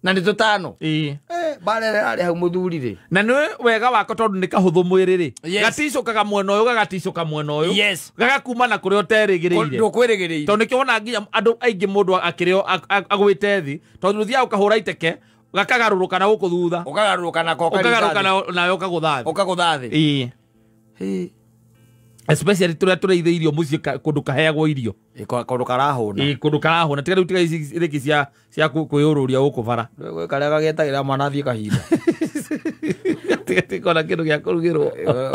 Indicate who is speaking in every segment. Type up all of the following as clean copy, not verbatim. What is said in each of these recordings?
Speaker 1: Na nĩ tũtano.
Speaker 2: Ĩĩ.
Speaker 1: Barere arĩ hau mũthuri rĩ.
Speaker 2: Na nĩ wega wako tondũ nĩ kahũthũ mwĩrĩ rĩ.
Speaker 1: Yes.
Speaker 2: Gaticũkaga mwena ũyũ gagaticũka mwena ũyũ.
Speaker 1: Yes.
Speaker 2: Gagakuma na kũrĩa ũterĩgĩrĩire.
Speaker 1: Ndũkwĩrĩgĩrĩire.
Speaker 2: Tondũ nĩkĩo wona nginya andũ aingĩ mũndũ akĩrĩo agwĩte thĩ tondũ ũthiaga ũkahũra iteke gakagarũrũka na gũkũ thutha.
Speaker 1: Ũkagarũrũka nako
Speaker 2: Ũkagarũrũka nawe ũkagũtha thĩ.
Speaker 1: Ũkagũtha thĩ.
Speaker 2: Ĩĩ. Especially tũrĩa tũrĩithĩirio mũciĩ kũndũ kaheagwo irio.
Speaker 1: Kũndũ karahũna.
Speaker 2: Ĩĩ, kũndũ karahũna. Tiga rĩu tiga ici rĩngĩ cia kwĩyũrũria gũkũ bara.
Speaker 1: Gwĩ karĩa gagetagĩra mwana athiĩ kahinda.
Speaker 2: Tiga kona kĩndũ gĩa kũrugĩrwo.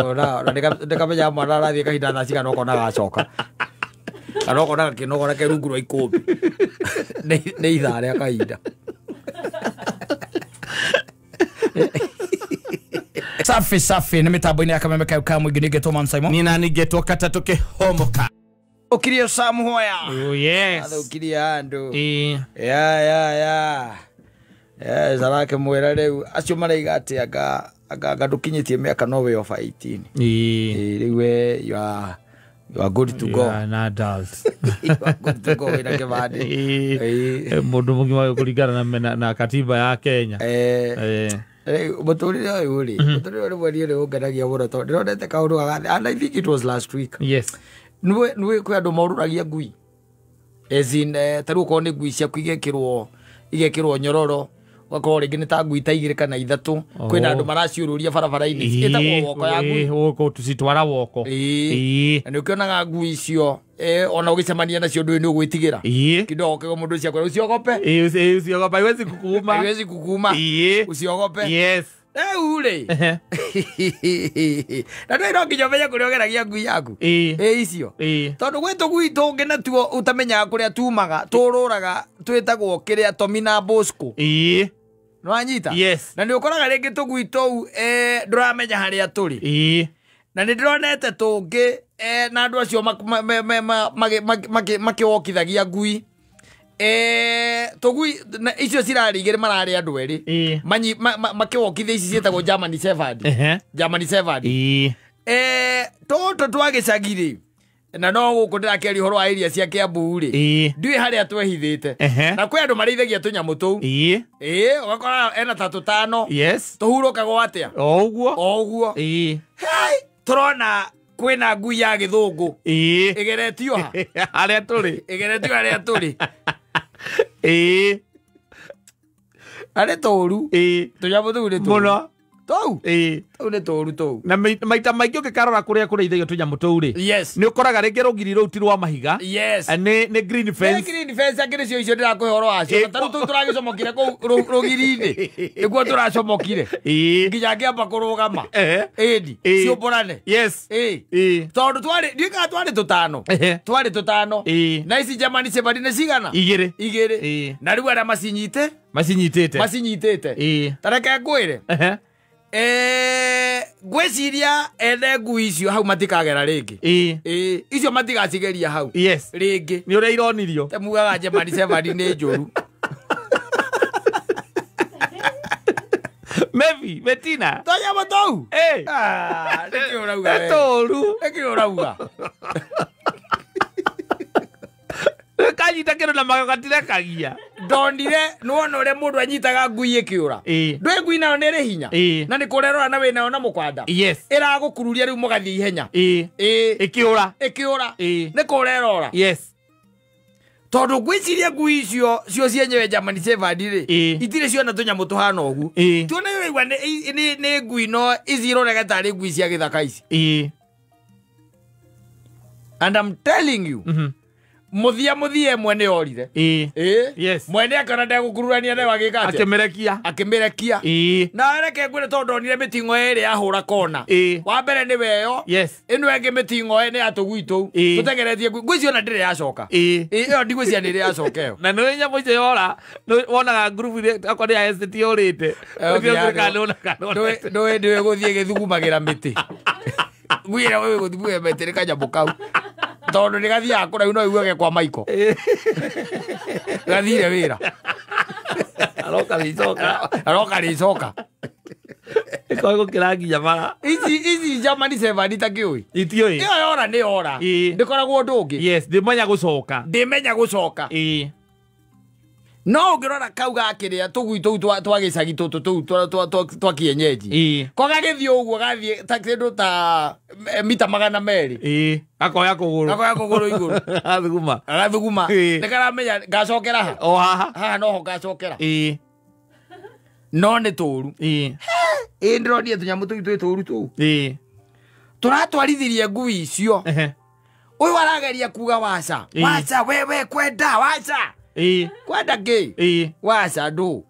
Speaker 1: Ona ndĩkamenya mwana arathiĩ kahinda thaa cigana ũkona gacoka. Kana ũkona gakĩnogora ke rungu rwa ikũmbĩ. Nĩ ithaa rĩa kahinda.
Speaker 3: Safi safi nĩ mĩtambo-inĩ ya kameme kau ka mũingĩ nĩngetwo Man Simon.
Speaker 2: Nina ningetwo katatũ kĩhomoka.
Speaker 1: Ũkirie Sam Hoya.
Speaker 2: Oh yes.
Speaker 1: Athũkirie andũ.
Speaker 2: Ĩĩ.
Speaker 1: Ya ya ya. Yes, arakĩmwĩra rĩu acio maraiga atĩ anga ndũkinyĩtie mĩaka no wĩ over 18.
Speaker 2: Ĩĩ.
Speaker 1: Rĩu we you are good to go.
Speaker 2: You are an adult.
Speaker 1: You are good to go wĩna kĩbandĩ.
Speaker 2: Ĩĩ. Mũndũ mũgima kũringana na katiba ya Kenya.
Speaker 1: Mũtũrĩre ũyũ rĩ, mũtũrĩre ũyũ rĩmwe niĩ nĩ ũngenagia mũno tondũ ndĩronete kaũndũ gagathe and I think it was last week.
Speaker 2: Yes.
Speaker 1: Nĩũĩ kwĩ andũ morũragia ngui. As in, ta rĩu okorwo nĩ ngui ciaku igekĩrwo nyororo, ũgakorwo rĩngĩ nĩ ta ngui ta igĩrĩ kana ithatũ. Kwĩna andũ maraciũrũria barabara-inĩ. Ĩtagwo woko ya ngui.
Speaker 2: Woko tũcitwara woko.
Speaker 1: Ĩĩ. Na nĩ ũkĩonaga ngui icio, ona ũgĩcemania nacio ndũĩ nĩ ũgwĩtigĩra. Kidogo kĩgo mũndũ ũcio akwĩra usiogope.
Speaker 2: Ĩĩ, usiogope, haiwezi kukuuma.
Speaker 1: Haiwezi kukuuma.
Speaker 2: Ĩĩ.
Speaker 1: Usiogope.
Speaker 2: Yes.
Speaker 1: Rĩu rĩ. Na ndũĩ no nginya ũmenye kũrĩa ũgeragia ngui yaku.
Speaker 2: Ĩĩ.
Speaker 1: Ĩĩ icio.
Speaker 2: Ĩĩ.
Speaker 1: Tondũ gwĩ tũgui tũngĩ natuo ũtamenyaga kũrĩa tumaga, tũrũraga, twĩtagwo kĩrĩa Tomi na Bosco.
Speaker 2: Ĩĩ.
Speaker 1: Nĩwanyita?
Speaker 2: Yes.
Speaker 1: Na nĩ ũkoraga rĩngĩ tũgui tũu ndũramenya harĩa tũrĩ.
Speaker 2: Ĩĩ.
Speaker 1: Na nĩ ndĩronete tũngĩ na andũ acio makĩwokithagia ngui. Tũgui icio cirarĩ igĩrĩ mararĩ andũ erĩ. Makĩwokithia ici ciĩtagwo German Shepherd. German Shepherd.
Speaker 2: Ĩĩ.
Speaker 1: Tũtũ twa gĩcagi rĩ, na no gũkũ ndĩrakĩaria ũhoro wa area cia Kiambu rĩ, ndiũĩ harĩa twehithĩte. Na kwĩ andũ marĩithagia tũnyamũ tũu.
Speaker 2: Ĩĩ.
Speaker 1: Ĩĩ, ũgakora ena ta tũtano.
Speaker 2: Yes.
Speaker 1: Tũhurũkagwo atĩa?
Speaker 2: O ũguo.
Speaker 1: O ũguo.
Speaker 2: Ĩĩ.
Speaker 1: Hai, tũrona kwĩna ngui ya gĩthũngũ.
Speaker 2: Ĩĩ.
Speaker 1: Ĩgeretio ha?
Speaker 2: Harĩa tũrĩ.
Speaker 1: Ĩgeretio harĩa tũrĩ.
Speaker 2: Ĩĩ.
Speaker 1: Arĩ tũru.
Speaker 2: Ĩĩ.
Speaker 1: Tũnyamũ tũu nĩ tũru.
Speaker 2: Mũno.
Speaker 1: Tũu?
Speaker 2: Ĩĩ.
Speaker 1: Tũu nĩ tũru tũu.
Speaker 2: Na maita maingĩ ũngĩkarora kũrĩa kũrĩithagio tũnyamũ tũu rĩ.
Speaker 1: Yes.
Speaker 2: Nĩ ũkoraga rĩngĩ rũgiri rũu ti rwa mahiga.
Speaker 1: Yes.
Speaker 2: Nĩ green fence.
Speaker 1: Nĩ green fence angĩ nĩcio icio ndĩrakũhe ũhoro wacio. Ta rĩu tũu tũragĩcomokire kũu rũgiri-inĩ. Nĩguo tũracomokire.
Speaker 2: Ĩĩ.
Speaker 1: Nginya ngĩamba kũrũgama. Ĩni.
Speaker 2: Ĩĩ.
Speaker 1: Ciũmbũrane.
Speaker 2: Yes.
Speaker 1: Ĩĩ.
Speaker 2: Ĩĩ.
Speaker 1: Tondũ twarĩ, ndiũĩ kana twarĩ tũtano. Twarĩ tũtano.
Speaker 2: Ĩĩ.
Speaker 1: Na ici German Shepherd nĩ cigana?
Speaker 2: Igĩrĩ.
Speaker 1: Igĩrĩ.
Speaker 2: Ĩĩ.
Speaker 1: Na rĩu arĩa macinyite?
Speaker 2: Macinyitĩte.
Speaker 1: Macinyitĩte.
Speaker 2: Ĩĩ.
Speaker 1: Ta reke ngwĩre. Ngwĩciria ene ngui icio hau matikagera rĩngĩ.
Speaker 2: Ĩĩ.
Speaker 1: Ĩĩ, icio matigacigeria hau.
Speaker 2: Yes.
Speaker 1: Rĩngĩ.
Speaker 2: Nĩ ũrĩa ironirio.
Speaker 1: Te mugaga German Shepherd nĩ njũru.
Speaker 2: Maybe, Bettina.
Speaker 1: Tũnyamũ tũu?
Speaker 2: Ĩĩ.
Speaker 1: Ah, nĩkĩ ũrauga we?
Speaker 2: Nĩ tũru.
Speaker 1: Nĩkĩ ũrauga?
Speaker 2: Kanyita kĩndũ na magego gatirekagia.
Speaker 1: Ndonire nĩwona ũrĩa mũndũ anyitaga ngui ĩkĩũra.
Speaker 2: Ĩĩ.
Speaker 1: Ndũĩ ngui nayo nĩ ĩrĩ hinya.
Speaker 2: Ĩĩ.
Speaker 1: Na nĩ kũrerora na wĩnayo na mũkwanda.
Speaker 2: Yes.
Speaker 1: Ĩragũkururia rĩu mũgathiĩ ihenya.
Speaker 2: Ĩĩ.
Speaker 1: Ĩĩ.
Speaker 2: Ĩkĩũra.
Speaker 1: Ĩkĩũra.
Speaker 2: Ĩĩ.
Speaker 1: Nĩ kũrerora.
Speaker 2: Yes.
Speaker 1: Tondũ ngwĩciria ngui icio cio cienyewe German Shepherd rĩ,
Speaker 2: Ĩĩ.
Speaker 1: itirĩ ciona tũnyamũ tũhana ũguo.
Speaker 2: Ĩĩ.
Speaker 1: Tuone ũraigua nĩ ngui no ici ironeka tarĩ ngui cia gĩthaka ici.
Speaker 2: Ĩĩ.
Speaker 1: And I'm telling you, mũthia mũthia ĩmwe nĩ yorire.
Speaker 2: Ĩĩ.
Speaker 1: Ĩĩ.
Speaker 2: Yes.
Speaker 1: Mwene akĩona ndegũkururania nayo agĩka atĩa?
Speaker 2: Akĩmĩrekia.
Speaker 1: Akĩmĩrekia.
Speaker 2: Ĩĩ.
Speaker 1: Na reke ngwĩre tondũ ndonire mĩting'o ĩrĩ yahũra kona.
Speaker 2: Ĩĩ.
Speaker 1: Wa mbere nĩ weyo.
Speaker 2: Yes.
Speaker 1: Ĩno ĩngĩ mĩting'o nĩ ya tũgui tũu.
Speaker 2: Ĩĩ.
Speaker 1: Tũtengeretie ngui. Ngui icio ona ndĩrĩ yacoka.
Speaker 2: Ĩĩ.
Speaker 1: Ĩĩ, ĩyo ndigwĩciria nĩ ĩrĩ yacoka ĩyo.
Speaker 2: Na nĩ nyamũ icio yora, wonaga ngurubu iria okorwo nĩ ya estate yũrĩte.
Speaker 1: Ndũĩ ndũĩ gũthiĩ gĩthugumagĩra mĩtĩ. Ngui ĩrĩa ũĩ gũthugumĩra mĩtĩ nĩ kanyamũ kau. Tondũ nĩ gathiaga kũraihu no ũigue ge kwa Michael. Gathire wĩra.
Speaker 2: Aroka rĩcoka.
Speaker 1: Aroka rĩcoka.
Speaker 2: Ĩkoĩ gũkĩra nginya bara.
Speaker 1: Ici German Shepherd ta kĩũĩ.
Speaker 2: Itiũĩ.
Speaker 1: Ĩyo yora nĩ yora.
Speaker 2: Ĩĩ.
Speaker 1: Ndĩkoragwo ũndũ ũngĩ.
Speaker 2: Yes, ndĩmenya gũcoka.
Speaker 1: Ndĩmenya gũcoka.
Speaker 2: Ĩĩ.
Speaker 1: No ũngĩrora kau gakĩrĩa tũgui tũu twa gĩcagi tũtũ tũu twa kienyeji. Ko gagĩthiĩ ũguo gathiĩ ta kĩndũ ta mita 200.
Speaker 2: Ĩĩ. Gakoya kũgũrũ.
Speaker 1: Gakoya kũgũrũ igũrũ.
Speaker 2: Gathuguma.
Speaker 1: Gathuguma. Nĩ karamenya ngacokera ha.
Speaker 2: O haha.
Speaker 1: Haha noho ngacokera.
Speaker 2: Ĩĩ.
Speaker 1: No nĩ tũru.
Speaker 2: Ĩĩ.
Speaker 1: Ĩĩ ndĩronire tũnyamũ tũu twĩ tũru tũu.
Speaker 2: Ĩĩ.
Speaker 1: Tũratwarithirie ngui icio. Ũyũ arageria kuga waca. Waca wewe kwenda waca.
Speaker 2: Ĩĩ.
Speaker 1: Kwenda kĩ?
Speaker 2: Ĩĩ.
Speaker 1: Waca ndũ.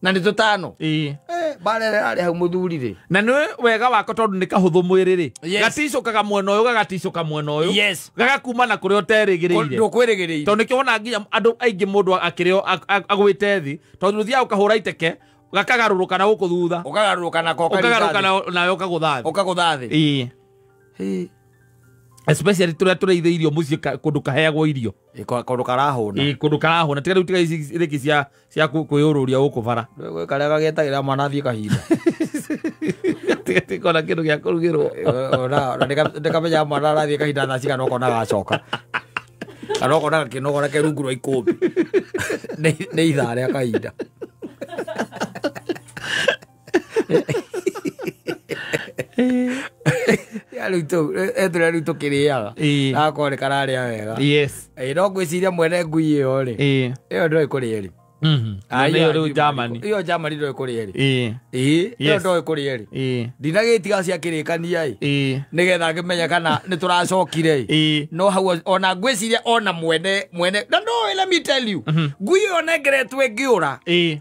Speaker 1: Na nĩ tũtano.
Speaker 2: Ĩĩ.
Speaker 1: Barere arĩ hau mũthuri rĩ.
Speaker 2: Na nĩ wega wako tondũ nĩ kahũthũ mwĩrĩ rĩ.
Speaker 1: Yes.
Speaker 2: Gaticũkaga mwena ũyũ gagaticũka mwena ũyũ.
Speaker 1: Yes.
Speaker 2: Gagakuma na kũrĩa ũterĩgĩrĩire.
Speaker 1: Ndũkwĩrĩgĩrĩire.
Speaker 2: Tondũ nĩkĩo wona nginya andũ aingĩ mũndũ akĩrĩo agwĩte thĩ tondũ ũthiaga ũkahũra iteke gakagarũrũka na gũkũ thutha.
Speaker 1: Ũkagarũrũka nako
Speaker 2: ũkagarũrũka nawe ũkagũtha thĩ.
Speaker 1: Ũkagũtha thĩ.
Speaker 2: Ĩĩ. Especially tũrĩa tũrĩithĩirio mũciĩ kũndũ kaheagwo irio.
Speaker 1: Kũndũ karahũna.
Speaker 2: Ĩĩ kũndũ karahũna. Tiga rĩu tiga ici rĩngĩ cia kwĩyũrũria gũkũ bara.
Speaker 1: Karĩa gagetagĩra mwana athiĩ kahinda.
Speaker 2: Tiga tikona kĩndũ gĩa kũrugĩrwo.
Speaker 1: Ona ndĩkamenya mwana arathiĩ kahinda thaa cigana ũkona gacoka. Kana ũkona gakĩnogora ke rungu rwa ikũmbĩ. Nĩ ithaa rĩa kahinda. Ya rĩu tũkĩrĩaga. Gakorwo nĩ kararĩa wega.
Speaker 2: Yes.
Speaker 1: No ngwĩciria mwene ngui ĩyo rĩ. Ĩyo ndoĩ kũrĩa ĩrĩ.
Speaker 2: Ĩyo rĩu Germany.
Speaker 1: Ĩyo Germany ndoĩ kũrĩa ĩrĩ.
Speaker 2: Ĩĩ.
Speaker 1: Ĩyo ndoĩ kũrĩa ĩrĩ. Ndinagĩtiga ciakĩrĩkania ĩ. Nĩgetha ngĩmenye kana nĩ tũracokire ĩ. No hau ona ngwĩciria ona mwene na no let me tell you. Ngui ĩyo nengeretwo ĩngĩũra.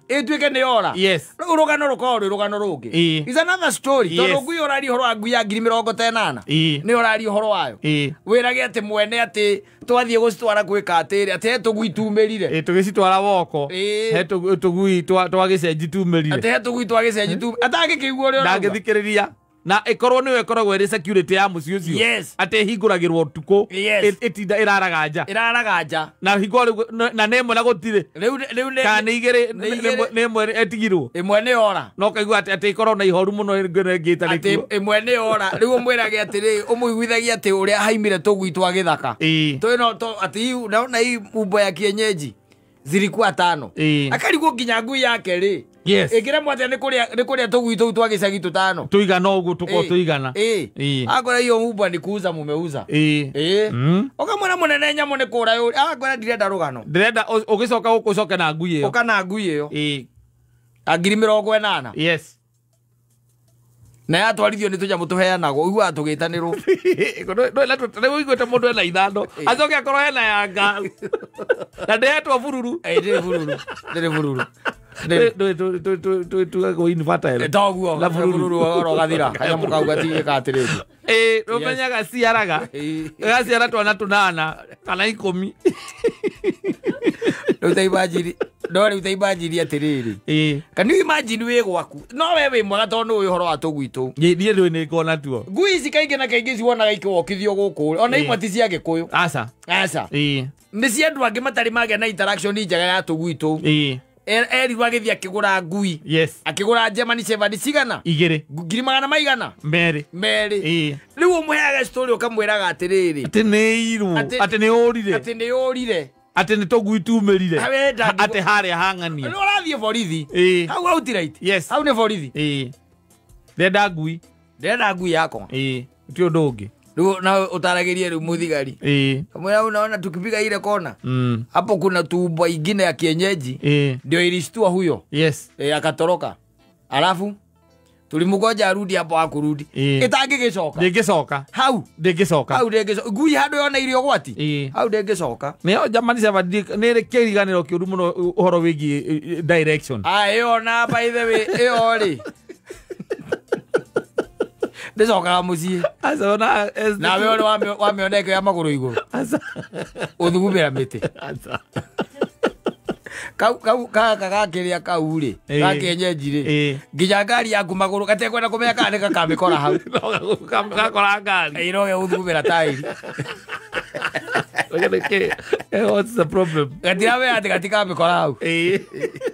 Speaker 1: Ĩtuĩke nĩ yora.
Speaker 2: Yes.
Speaker 1: Rĩu rũgano rũkorwo rwĩ rũgano rũngĩ.
Speaker 2: Ĩĩ.
Speaker 1: It's another story.
Speaker 2: Yes.
Speaker 1: Tondũ ngui ĩyo ũraria ũhoro wa ngui ya 80,000.
Speaker 2: Ĩĩ.
Speaker 1: Nĩ ũraria ũhoro wayo.
Speaker 2: Ĩĩ.
Speaker 1: Wĩrage atĩ mwene atĩ twathiĩ gũcitwara gwĩka atĩrĩ atĩ he tũgui tumĩrire.
Speaker 2: Ĩĩ tũgĩcitwara woko. He tũgui twa gĩcenji tumĩrire.
Speaker 1: Atĩ he tũgui twa gĩcenji tumĩrire. Atangĩkĩigua ũrĩa ũrauga.
Speaker 2: Ndangĩthikĩrĩria. Na ĩkorwo nĩyo ĩkoragwo ĩrĩ security ya mũciĩ ũcio.
Speaker 1: Yes.
Speaker 2: Atĩ ĩhingũragĩrwo ũtukũ.
Speaker 1: Yes.
Speaker 2: Ĩtinda ĩraraga nja.
Speaker 1: Ĩraraga nja.
Speaker 2: Na hingo rĩu na nĩ ĩmwe na gũtirĩ.
Speaker 1: Rĩu nĩ
Speaker 2: kana nĩ igĩrĩ nĩ ĩmwe ĩtigirwo.
Speaker 1: Ĩmwe nĩ yora.
Speaker 2: No kaigua atĩ ĩkorwo na ihoru mũno ĩngĩ ĩngĩ ĩtarĩ
Speaker 1: Atĩ
Speaker 2: kuo.
Speaker 1: ĩmwe nĩ yora. Rĩu ũmwĩrage atĩrĩ ũmũiguithagia atĩ ũrĩa haimire tũgui twa gĩthaka.
Speaker 2: Ĩĩ.
Speaker 1: Twĩno atĩ naona hii mbwa ya kienyeji zilikuwa 5. Akarigwo nginya ngui yake rĩ.
Speaker 2: Yes.
Speaker 1: Ĩngĩremwo atĩa nĩ kũrĩa tũgui tũu twa gĩcagi tũtano.
Speaker 2: Tũigana ũguo tũkorwo tũigana.
Speaker 1: Ĩĩ. Akora hiyo mbwa ni kuuza mumeuza.
Speaker 2: Ĩĩ.
Speaker 1: Ĩĩ. Ũkamwĩra mũnene nyamũ nĩ kũra yũrĩ. Akwĩra ndirenda rũgano.
Speaker 2: Ndĩrenda ũgĩcoka gũkũ ũcoke na ngui ĩyo.
Speaker 1: Ũka na ngui ĩyo.
Speaker 2: Ĩĩ.
Speaker 1: 80,000.
Speaker 2: Yes.
Speaker 1: Na yatwarithio nĩ tũnyamũ tũheanagwo ũiguaga tũgĩtanĩrwo.
Speaker 2: Rĩu ũiguĩte mũndũ ena 5 acoke akorwo hena ya nga na ndĩhetwo bururu.
Speaker 1: Ndĩrĩ bururu. Ndĩrĩ bururu.
Speaker 2: Twĩtugagwo infertile.
Speaker 1: Toguo
Speaker 2: Na bururu.
Speaker 1: oro gathira kanyamũ kau gatigĩka atĩrĩrĩ.
Speaker 2: Ĩĩ ũmenyaga gaciaraga. Gaciara twana 8 kana 10.
Speaker 1: Rĩu ta imagine no rĩu ta imagine atĩrĩrĩ.
Speaker 2: Ĩĩ.
Speaker 1: Can you imagine wĩ gwaku? No we wĩ mwega tondũ nĩũĩ ũhoro wa tũgui tũu.
Speaker 2: Niĩ ndũĩ nĩ ngona tuo.
Speaker 1: Ngui ici kaingĩ na kaingĩ ciwonaga ikĩwokithio gũkũ. Ona imwe ti cia Gĩkũyũ.
Speaker 2: Aca.
Speaker 1: Aca.
Speaker 2: Ĩĩ.
Speaker 1: Nĩ cia andũ angĩ matarĩ magĩa na interaction njega ya tũgui tũu.
Speaker 2: Ĩĩ.
Speaker 1: Erirwo agĩthiĩ akĩgũra ngui.
Speaker 2: Yes.
Speaker 1: Akĩgũra German Shepherd cigana?
Speaker 2: 2.
Speaker 1: Ngiri magana maigana?
Speaker 2: 2.
Speaker 1: 2.
Speaker 2: Ĩĩ.
Speaker 1: Rĩu ũmũheaga story ũkamwĩraga atĩrĩrĩ.
Speaker 2: Atĩ nĩ irwo. Atĩ nĩ ũrire.
Speaker 1: Atĩ nĩ ũrire.
Speaker 2: Atĩ nĩ tũgui tumĩrire. Atĩ harĩa hang'ania.
Speaker 1: Nĩ ũrathiĩ borithi.
Speaker 2: Ĩĩ.
Speaker 1: Hau outright.
Speaker 2: Yes.
Speaker 1: Hau nĩ borithi.
Speaker 2: Ĩĩ. Ndĩrenda ngui.
Speaker 1: Ndĩrenda ngui yakwa.
Speaker 2: Ĩĩ. Ti ũndũ ũngĩ.
Speaker 1: Rĩu na ũtaragĩrie rĩu mũthigari.
Speaker 2: Ĩĩ.
Speaker 1: Kamwĩra unaona tukipiga ile kona. Hapo kuna tumbwa ingine ya kienyeji.
Speaker 2: Ĩĩ.
Speaker 1: Ndio ilishtua huyo.
Speaker 2: Yes.
Speaker 1: Akatoroka. Alafu tulimgoja arudi hapo hakurudi. Ĩtangĩgĩcoka.
Speaker 2: Ndĩngĩcoka.
Speaker 1: Hau.
Speaker 2: Ndĩngĩcoka.
Speaker 1: Hau ndĩngĩcoka. Ngui handũ yona irio gwati.
Speaker 2: Ĩĩ.
Speaker 1: Hau ndĩngĩcoka.
Speaker 2: Nĩyo German Shepherd nĩ ĩrĩ kĩriganĩro kĩũru mũno ũhoro wĩgiĩ direction.
Speaker 1: Ah ĩyo na by the way ĩyo rĩ. Ndĩcokaga mũciĩ.
Speaker 2: Aca ona
Speaker 1: Nawe ũrĩa wamĩona ĩkĩoya magũrũ igũrũ.
Speaker 2: Aca.
Speaker 1: Ũthugumĩra mĩtĩ.
Speaker 2: Aca.
Speaker 1: Kau kau kaka gakĩrĩa kau rĩ.
Speaker 2: Ĩĩ.
Speaker 1: Gakienyeji rĩ.
Speaker 2: Ĩĩ.
Speaker 1: Nginya ngari yaku magũrũ gatekwenda kũmenya kana nĩ gakamĩkora hau.
Speaker 2: Gakora ngari.
Speaker 1: Ĩĩ no gegũthugumĩra taĩri.
Speaker 2: What's the problem?
Speaker 1: Gatiramenya atĩ gatikamĩkora hau.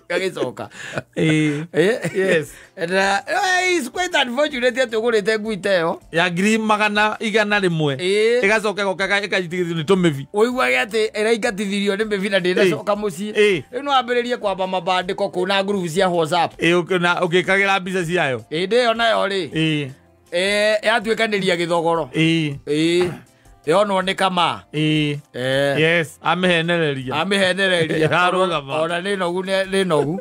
Speaker 1: Gagĩcoka.
Speaker 2: Yes.
Speaker 1: Na it's quite unfortunate atĩ ũgũrĩte ngui ta ĩyo.
Speaker 2: Ya 100,100. Ĩgacoka ĩgoka ĩkanyitithio nĩ tũmĩbi.
Speaker 1: Ũiguage atĩ ĩraingatithirio nĩ mĩbi na ndĩnacoka mũciĩ. Rĩu no wambĩrĩrie kwamba mabandĩko kũu na ngurubu cia WhatsApp.
Speaker 2: Na ũgĩkagĩra mbica ciayo.
Speaker 1: Hĩndĩ ĩyo nayo rĩ. Yatuĩkanĩria gĩthogoro. Yonwo nĩ kama.
Speaker 2: Yes, amĩhenereria.
Speaker 1: Amĩhenereria. Ona nĩ nogu nĩ nogu.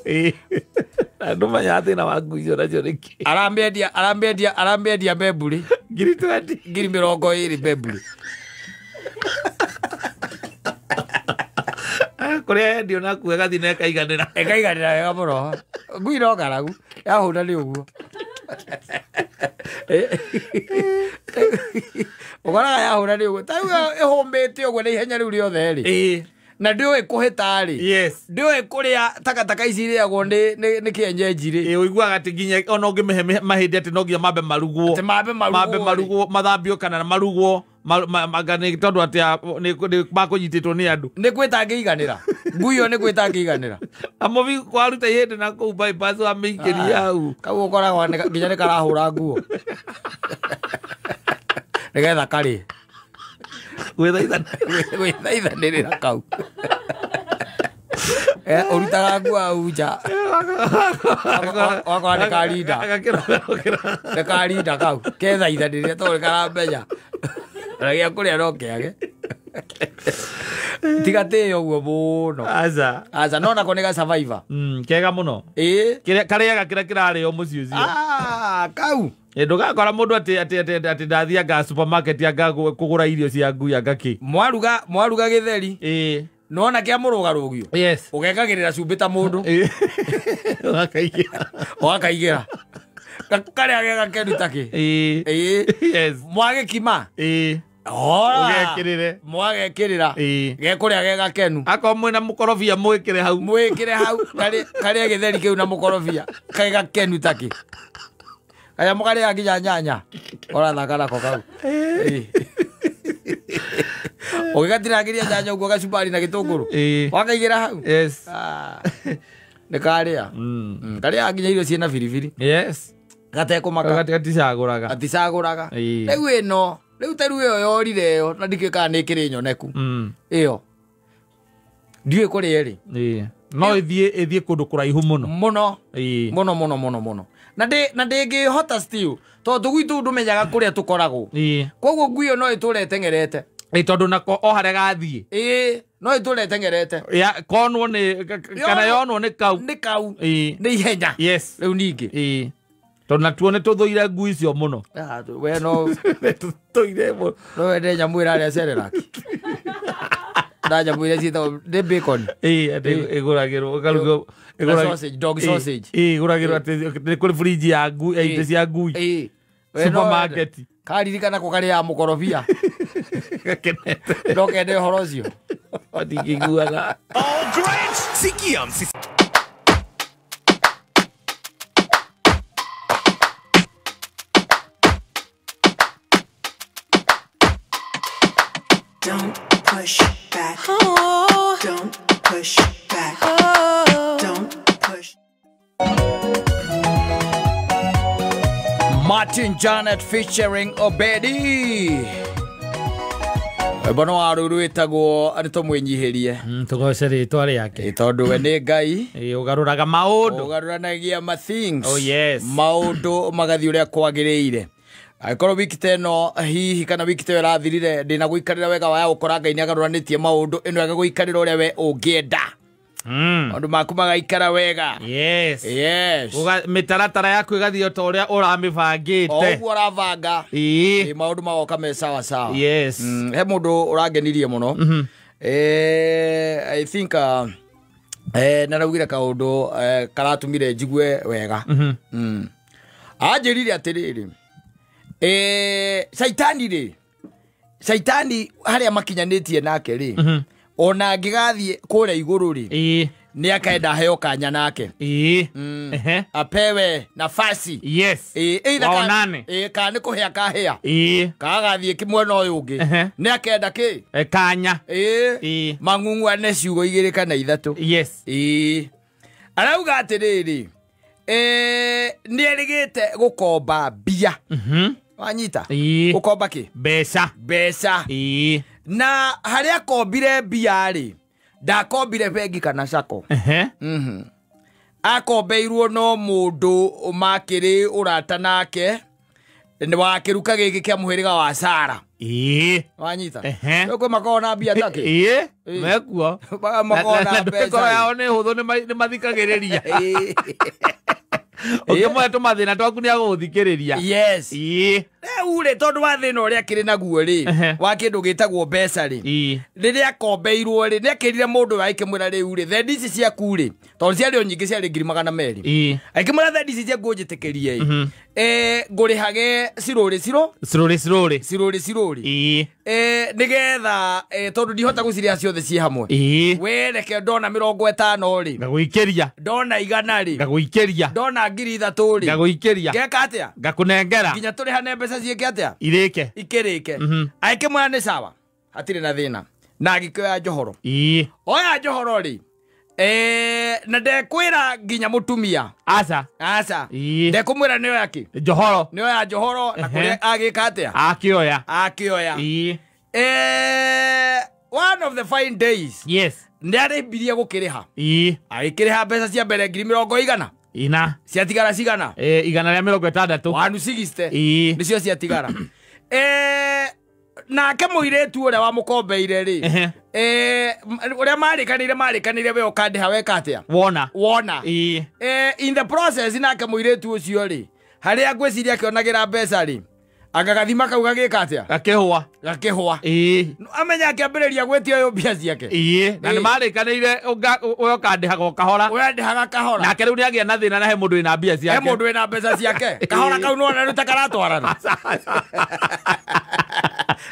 Speaker 2: Andũ manyaga thĩna wa ngui icio nacio nĩ kĩ.
Speaker 1: Aramĩendia mbembũrĩ.
Speaker 2: 20,000.
Speaker 1: 20,000 mbembũrĩ.
Speaker 2: Kũrĩa yendio nakuo ĩgathiĩ na ĩkaiganĩra.
Speaker 1: Ĩkaiganĩra wega mũno. Ngui no ng'aragu. Yahũna nĩ ũguo. Ũkoraga yahũra nĩ ũguo. Ta rĩu ĩhũmbĩte ũguo na ihenya rĩu rĩothe rĩ. Na ndĩũĩ kũhĩta rĩ.
Speaker 2: Yes.
Speaker 1: Ndĩũĩ kũrĩa takataka ici irĩagwo nĩ kĩenyenji rĩ.
Speaker 2: Ũiguaga atĩ nginya ona ũngĩmĩhe mahĩndĩ atĩ no nginya mambe marugwo.
Speaker 1: Atĩ mambe marugwo.
Speaker 2: Mambe marugwo, mathambio kana marugwo. Tondũ atĩ nĩ makũnyitĩtwo nĩ andũ.
Speaker 1: Nĩ gwĩtangĩiganĩra. Ngui ĩyo nĩ gwĩtangĩiganĩra.
Speaker 2: Amũbi kwaruta ihĩndĩ na kũu bypass wamĩikĩria hau.
Speaker 1: Kau ũkoragwo nginya nĩ karahũra nguo. Nĩgetha karĩe. Gwĩthaithanĩrĩra kau. Ũrutaga nguo hau nja. Wakora nĩ karinda. Nĩ karinda kau. Kethaithanĩrĩra tondũ nĩ karamenya. Ona gĩa kũrĩa no kĩage. Tiga tĩyo ũguo mũno.
Speaker 2: Aca.
Speaker 1: Aca, no nako nĩ ga survivor.
Speaker 2: Kega mũno. Karĩaga kĩrĩa kĩrarĩo mũciĩ ũcio.
Speaker 1: Kau.
Speaker 2: Ndũgakora mũndũ atĩ ndathianga supermarket anga kũgũra irio cia ngui anga kĩ.
Speaker 1: Mwaruga gĩtheri. Nona kĩa mũrũgarũgio.
Speaker 2: Yes.
Speaker 1: Ũgekagĩrĩra cumbĩ ta mũndũ.
Speaker 2: Ũgakaigĩra.
Speaker 1: Ũgakaigĩra. Karĩa gega kenu ta kĩ.
Speaker 2: Yes.
Speaker 1: Mwagĩkima.
Speaker 2: Ũgekĩrĩre.
Speaker 1: Mwagekĩrĩra. Gekũrĩa gega kenu.
Speaker 2: Akorwo mwĩna mũkorobia mwĩkĩre hau.
Speaker 1: Mwĩkĩre hau. Karĩa gĩtheri kĩu na mũkorobia. Kega kenu ta kĩ. Kaya mũkarĩa nginya nyanya. Ũrathaka nako kau. Ũgĩgatinangĩria nyanya ũguo gacumbari na gĩtũngũrũ. Wakaigĩra hau.
Speaker 2: Yes.
Speaker 1: Nĩ karĩa. Karĩa nginya irio ciĩna biribiri.
Speaker 2: Yes.
Speaker 1: Gatekũmaka.
Speaker 2: Gaticagũraga.
Speaker 1: Gaticagũraga. Rĩu ĩno, rĩu ta rĩu ĩyo yorire ĩyo na ndikĩũĩ kana nĩ ĩkĩrĩ nyoneku. Ĩyo. Ndiũĩ kũrĩa ĩrĩ.
Speaker 2: No ĩthiĩ kũndũ kũraihu mũno.
Speaker 1: Mũno. Mũno mũno mũno mũno. Na ndĩngĩhota still tondũ gwitũ ndũmenyaga kũrĩa tũkoragwo. Koguo ngui ĩyo no ĩtũre ĩteng'erete.
Speaker 2: Tondũ nako o harĩa gathiĩ.
Speaker 1: No ĩtũre ĩteng'erete.
Speaker 2: Konwo nĩ kana yonwo nĩ kau.
Speaker 1: Nĩ kau. Nĩ ihenya.
Speaker 2: Yes.
Speaker 1: Rĩu ningĩ.
Speaker 2: Tondũ natuo nĩ tũthũire ngui icio mũno.
Speaker 1: We no
Speaker 2: tũthũire mũno.
Speaker 1: No wende nyamũ ĩrarĩa Cerelac. Na nyamũ iria ciĩtagwo nĩ bacon.
Speaker 2: Atĩ ĩgũragĩrwo ĩkarugwo
Speaker 1: sausage, dog sausage.
Speaker 2: Ĩgũragĩrwo atĩ nĩ kũrĩ fridge ya ngui, indo cia ngui. Supermarket.
Speaker 1: Karirikana ko karĩa mũkorobia.
Speaker 2: Gakenete.
Speaker 1: No kende ũhoro ũcio.
Speaker 2: Ndingĩiguaga.
Speaker 4: Oh great! Sikia msisi.
Speaker 5: Don't push back. Oh. Don't push back. Oh. Don't push.
Speaker 1: Martin Janet featuring Obedi. Bono wa ruru ĩtagwo nĩ tũmwĩnyihĩrie.
Speaker 2: Tũgoce rĩtwa rĩake.
Speaker 1: Tondũ we nĩ Ngai.
Speaker 2: Ũgarũraga maũndũ.
Speaker 1: Ũgarũranagia ma things.
Speaker 2: Oh yes.
Speaker 1: Maũndũ magathiĩ ũrĩa kwagĩrĩire. Angĩkorwo wiki ta ĩno hihi kana wiki ta ĩyo ĩrathirire ndĩna gũikarĩra wega waya gũkora Ngai nĩagarũranĩtie maũndũ ĩno ĩgagũikarĩra ũrĩa we ũngĩenda. Maũndũ maku magaikara wega.
Speaker 2: Yes.
Speaker 1: Yes.
Speaker 2: Mĩtaratara yaku ĩgathiĩ o ta ũrĩa ũramĩbangĩte.
Speaker 1: O ũguo ũrabanga. Maũndũ magoka me sawa sawa.
Speaker 2: Yes.
Speaker 1: He mũndũ ũrangenirie mũno. I think naraugire kaũndũ karatumire njigue wega. Anjĩrire atĩrĩrĩ. Caitani rĩ, caitani harĩa makinyanĩtie nake rĩ, ona angĩgathiĩ kũrĩa igũrũ rĩ, Nĩ akaenda aheo kanya nake.
Speaker 2: Ĩĩ. Ehe.
Speaker 1: Apewe nafasi.
Speaker 2: Yes.
Speaker 1: Ĩĩ, either
Speaker 2: Waonane.
Speaker 1: Ĩĩ, kana nĩ kũhĩa kahĩa.
Speaker 2: Ĩĩ.
Speaker 1: Kagathiĩ kĩmwena ũyũ ũngĩ.
Speaker 2: Ehe.
Speaker 1: Nĩ akenda kĩ?
Speaker 2: Kanya.
Speaker 1: Ĩĩ.
Speaker 2: Ĩĩ.
Speaker 1: Mang'ung'uane ciugo igĩrĩ kana ithatũ.
Speaker 2: Yes.
Speaker 1: Ĩĩ. Arauga atĩrĩrĩ, nĩ erĩgĩte gũkomba mbia. Wanyita?
Speaker 2: Ĩĩ.
Speaker 1: Gũkomba kĩ?
Speaker 2: Mbeca.
Speaker 1: Mbeca.
Speaker 2: Ĩĩ.
Speaker 1: Na harĩa akombire mbia rĩ, ndakombire bengi kana sacco.
Speaker 2: Ehe.
Speaker 1: Akombeirwo no mũndũ makĩrĩ ũrata nake nĩ wa kĩruka gĩkĩ kĩa mũhĩrĩga wa Sara.
Speaker 2: Ĩĩ.
Speaker 1: Wanyita?
Speaker 2: Ehe.
Speaker 1: Rĩu kwĩ makoragwo na mbia takĩ?
Speaker 2: Ĩĩ.
Speaker 1: Ĩĩ.
Speaker 2: Mekuo.
Speaker 1: Makoragwo na mbeca.
Speaker 2: Mĩkoro yao nĩ hũthũ nĩ mathikagĩrĩria.
Speaker 1: Ĩĩ.
Speaker 2: Ũkĩmũhe tũmathĩna twaku nĩ agũgũthikĩrĩria.
Speaker 1: Yes.
Speaker 2: Ĩĩ.
Speaker 1: Rĩu rĩ, tondũ wa thĩna ũrĩa akĩrĩ naguo rĩ,
Speaker 2: Ehe.
Speaker 1: wa kĩndũ gĩtagwo mbeca rĩ,
Speaker 2: Ĩĩ.
Speaker 1: rĩrĩa akombeirwo rĩ, nĩ akĩrire mũndũ ũyũ agĩkĩmwĩra rĩu rĩ, thendi ici ciaku rĩ, tondũ ciarĩ o nyingĩ ciarĩ 200,000.
Speaker 2: Ĩĩ.
Speaker 1: Akĩmwĩra thendi ici ciaku ũnjĩtĩkĩrie ĩ, ngũrĩhage cirũrĩ cirũ
Speaker 2: Cirũrĩ cirũrĩ.
Speaker 1: cirũrĩ cirũrĩ.
Speaker 2: Ĩĩ.
Speaker 1: Nĩgetha tondũ ndihota gũcirĩha ciothe ciĩ hamwe.
Speaker 2: Ĩĩ.
Speaker 1: We reke ndona 50 rĩ,
Speaker 2: Ngagũikĩria.
Speaker 1: ndona 100 rĩ,
Speaker 2: Ngagũikĩria.
Speaker 1: ndona 3,000 rĩ,
Speaker 2: Ngagũikĩria.
Speaker 1: ngeka atĩa?
Speaker 2: Ngakũnengera.
Speaker 1: Nginya tũrĩhane mbeca ciĩke atĩa?
Speaker 2: Irĩke.
Speaker 1: Ikĩrĩke. Agĩkĩmwĩra nĩ sawa, hatirĩ na thĩna. Na agĩkĩoya njohoro.
Speaker 2: Ĩĩ.
Speaker 1: Oya njohoro rĩ, na ndekwĩra nginya mũtumia.
Speaker 2: Aca.
Speaker 1: Aca.
Speaker 2: Ĩĩ.
Speaker 1: Ndekũmwĩra nĩoya kĩ?
Speaker 2: Njohoro.
Speaker 1: Nĩoya njohoro na
Speaker 2: Ehe.
Speaker 1: kũrĩa agĩka atĩa?
Speaker 2: Akĩoya.
Speaker 1: Akĩoya.
Speaker 2: Ĩĩ.
Speaker 1: One of the fine days
Speaker 2: Yes.
Speaker 1: nĩ arĩmbirie gũkĩrĩha.
Speaker 2: Ĩĩ.
Speaker 1: Agĩkĩrĩha mbeca cia mbere 400,000.
Speaker 2: Ina.
Speaker 1: Ciatigara cigana?
Speaker 2: 160.
Speaker 1: 160.
Speaker 2: Ĩĩ.
Speaker 1: Nĩcio ciatigara. Nake mũirĩtu ũrĩa wamũkombeire rĩ,
Speaker 2: Ehe.
Speaker 1: Ũrĩa marĩkanĩire we ũkandĩha weka atĩa?
Speaker 2: Wona.
Speaker 1: Wona.
Speaker 2: Ĩĩ.
Speaker 1: In the process nake mũirĩtu ũcio rĩ, harĩa ngwĩciria akĩonagĩra mbeca rĩ, anga gathima kau gagĩka atĩa?
Speaker 2: Gakĩhũa.
Speaker 1: Gakĩhũa.
Speaker 2: Ĩĩ.
Speaker 1: Amenya akĩambĩrĩria gwĩtia ũyũ mbia ciake.
Speaker 2: Ĩĩ. Na
Speaker 1: Ĩĩ.
Speaker 2: nĩ marĩkanĩire ũyũ ũkandĩhaga o kahora.
Speaker 1: Ũyũ andĩhaga kahora.
Speaker 2: Nake rĩu nĩagĩa na thĩna na he mũndũ wĩna mbia
Speaker 1: He
Speaker 2: ciake.
Speaker 1: mũndũ wĩna mbeca ciake. Kahora kau nĩwona rĩu ta karatwarana.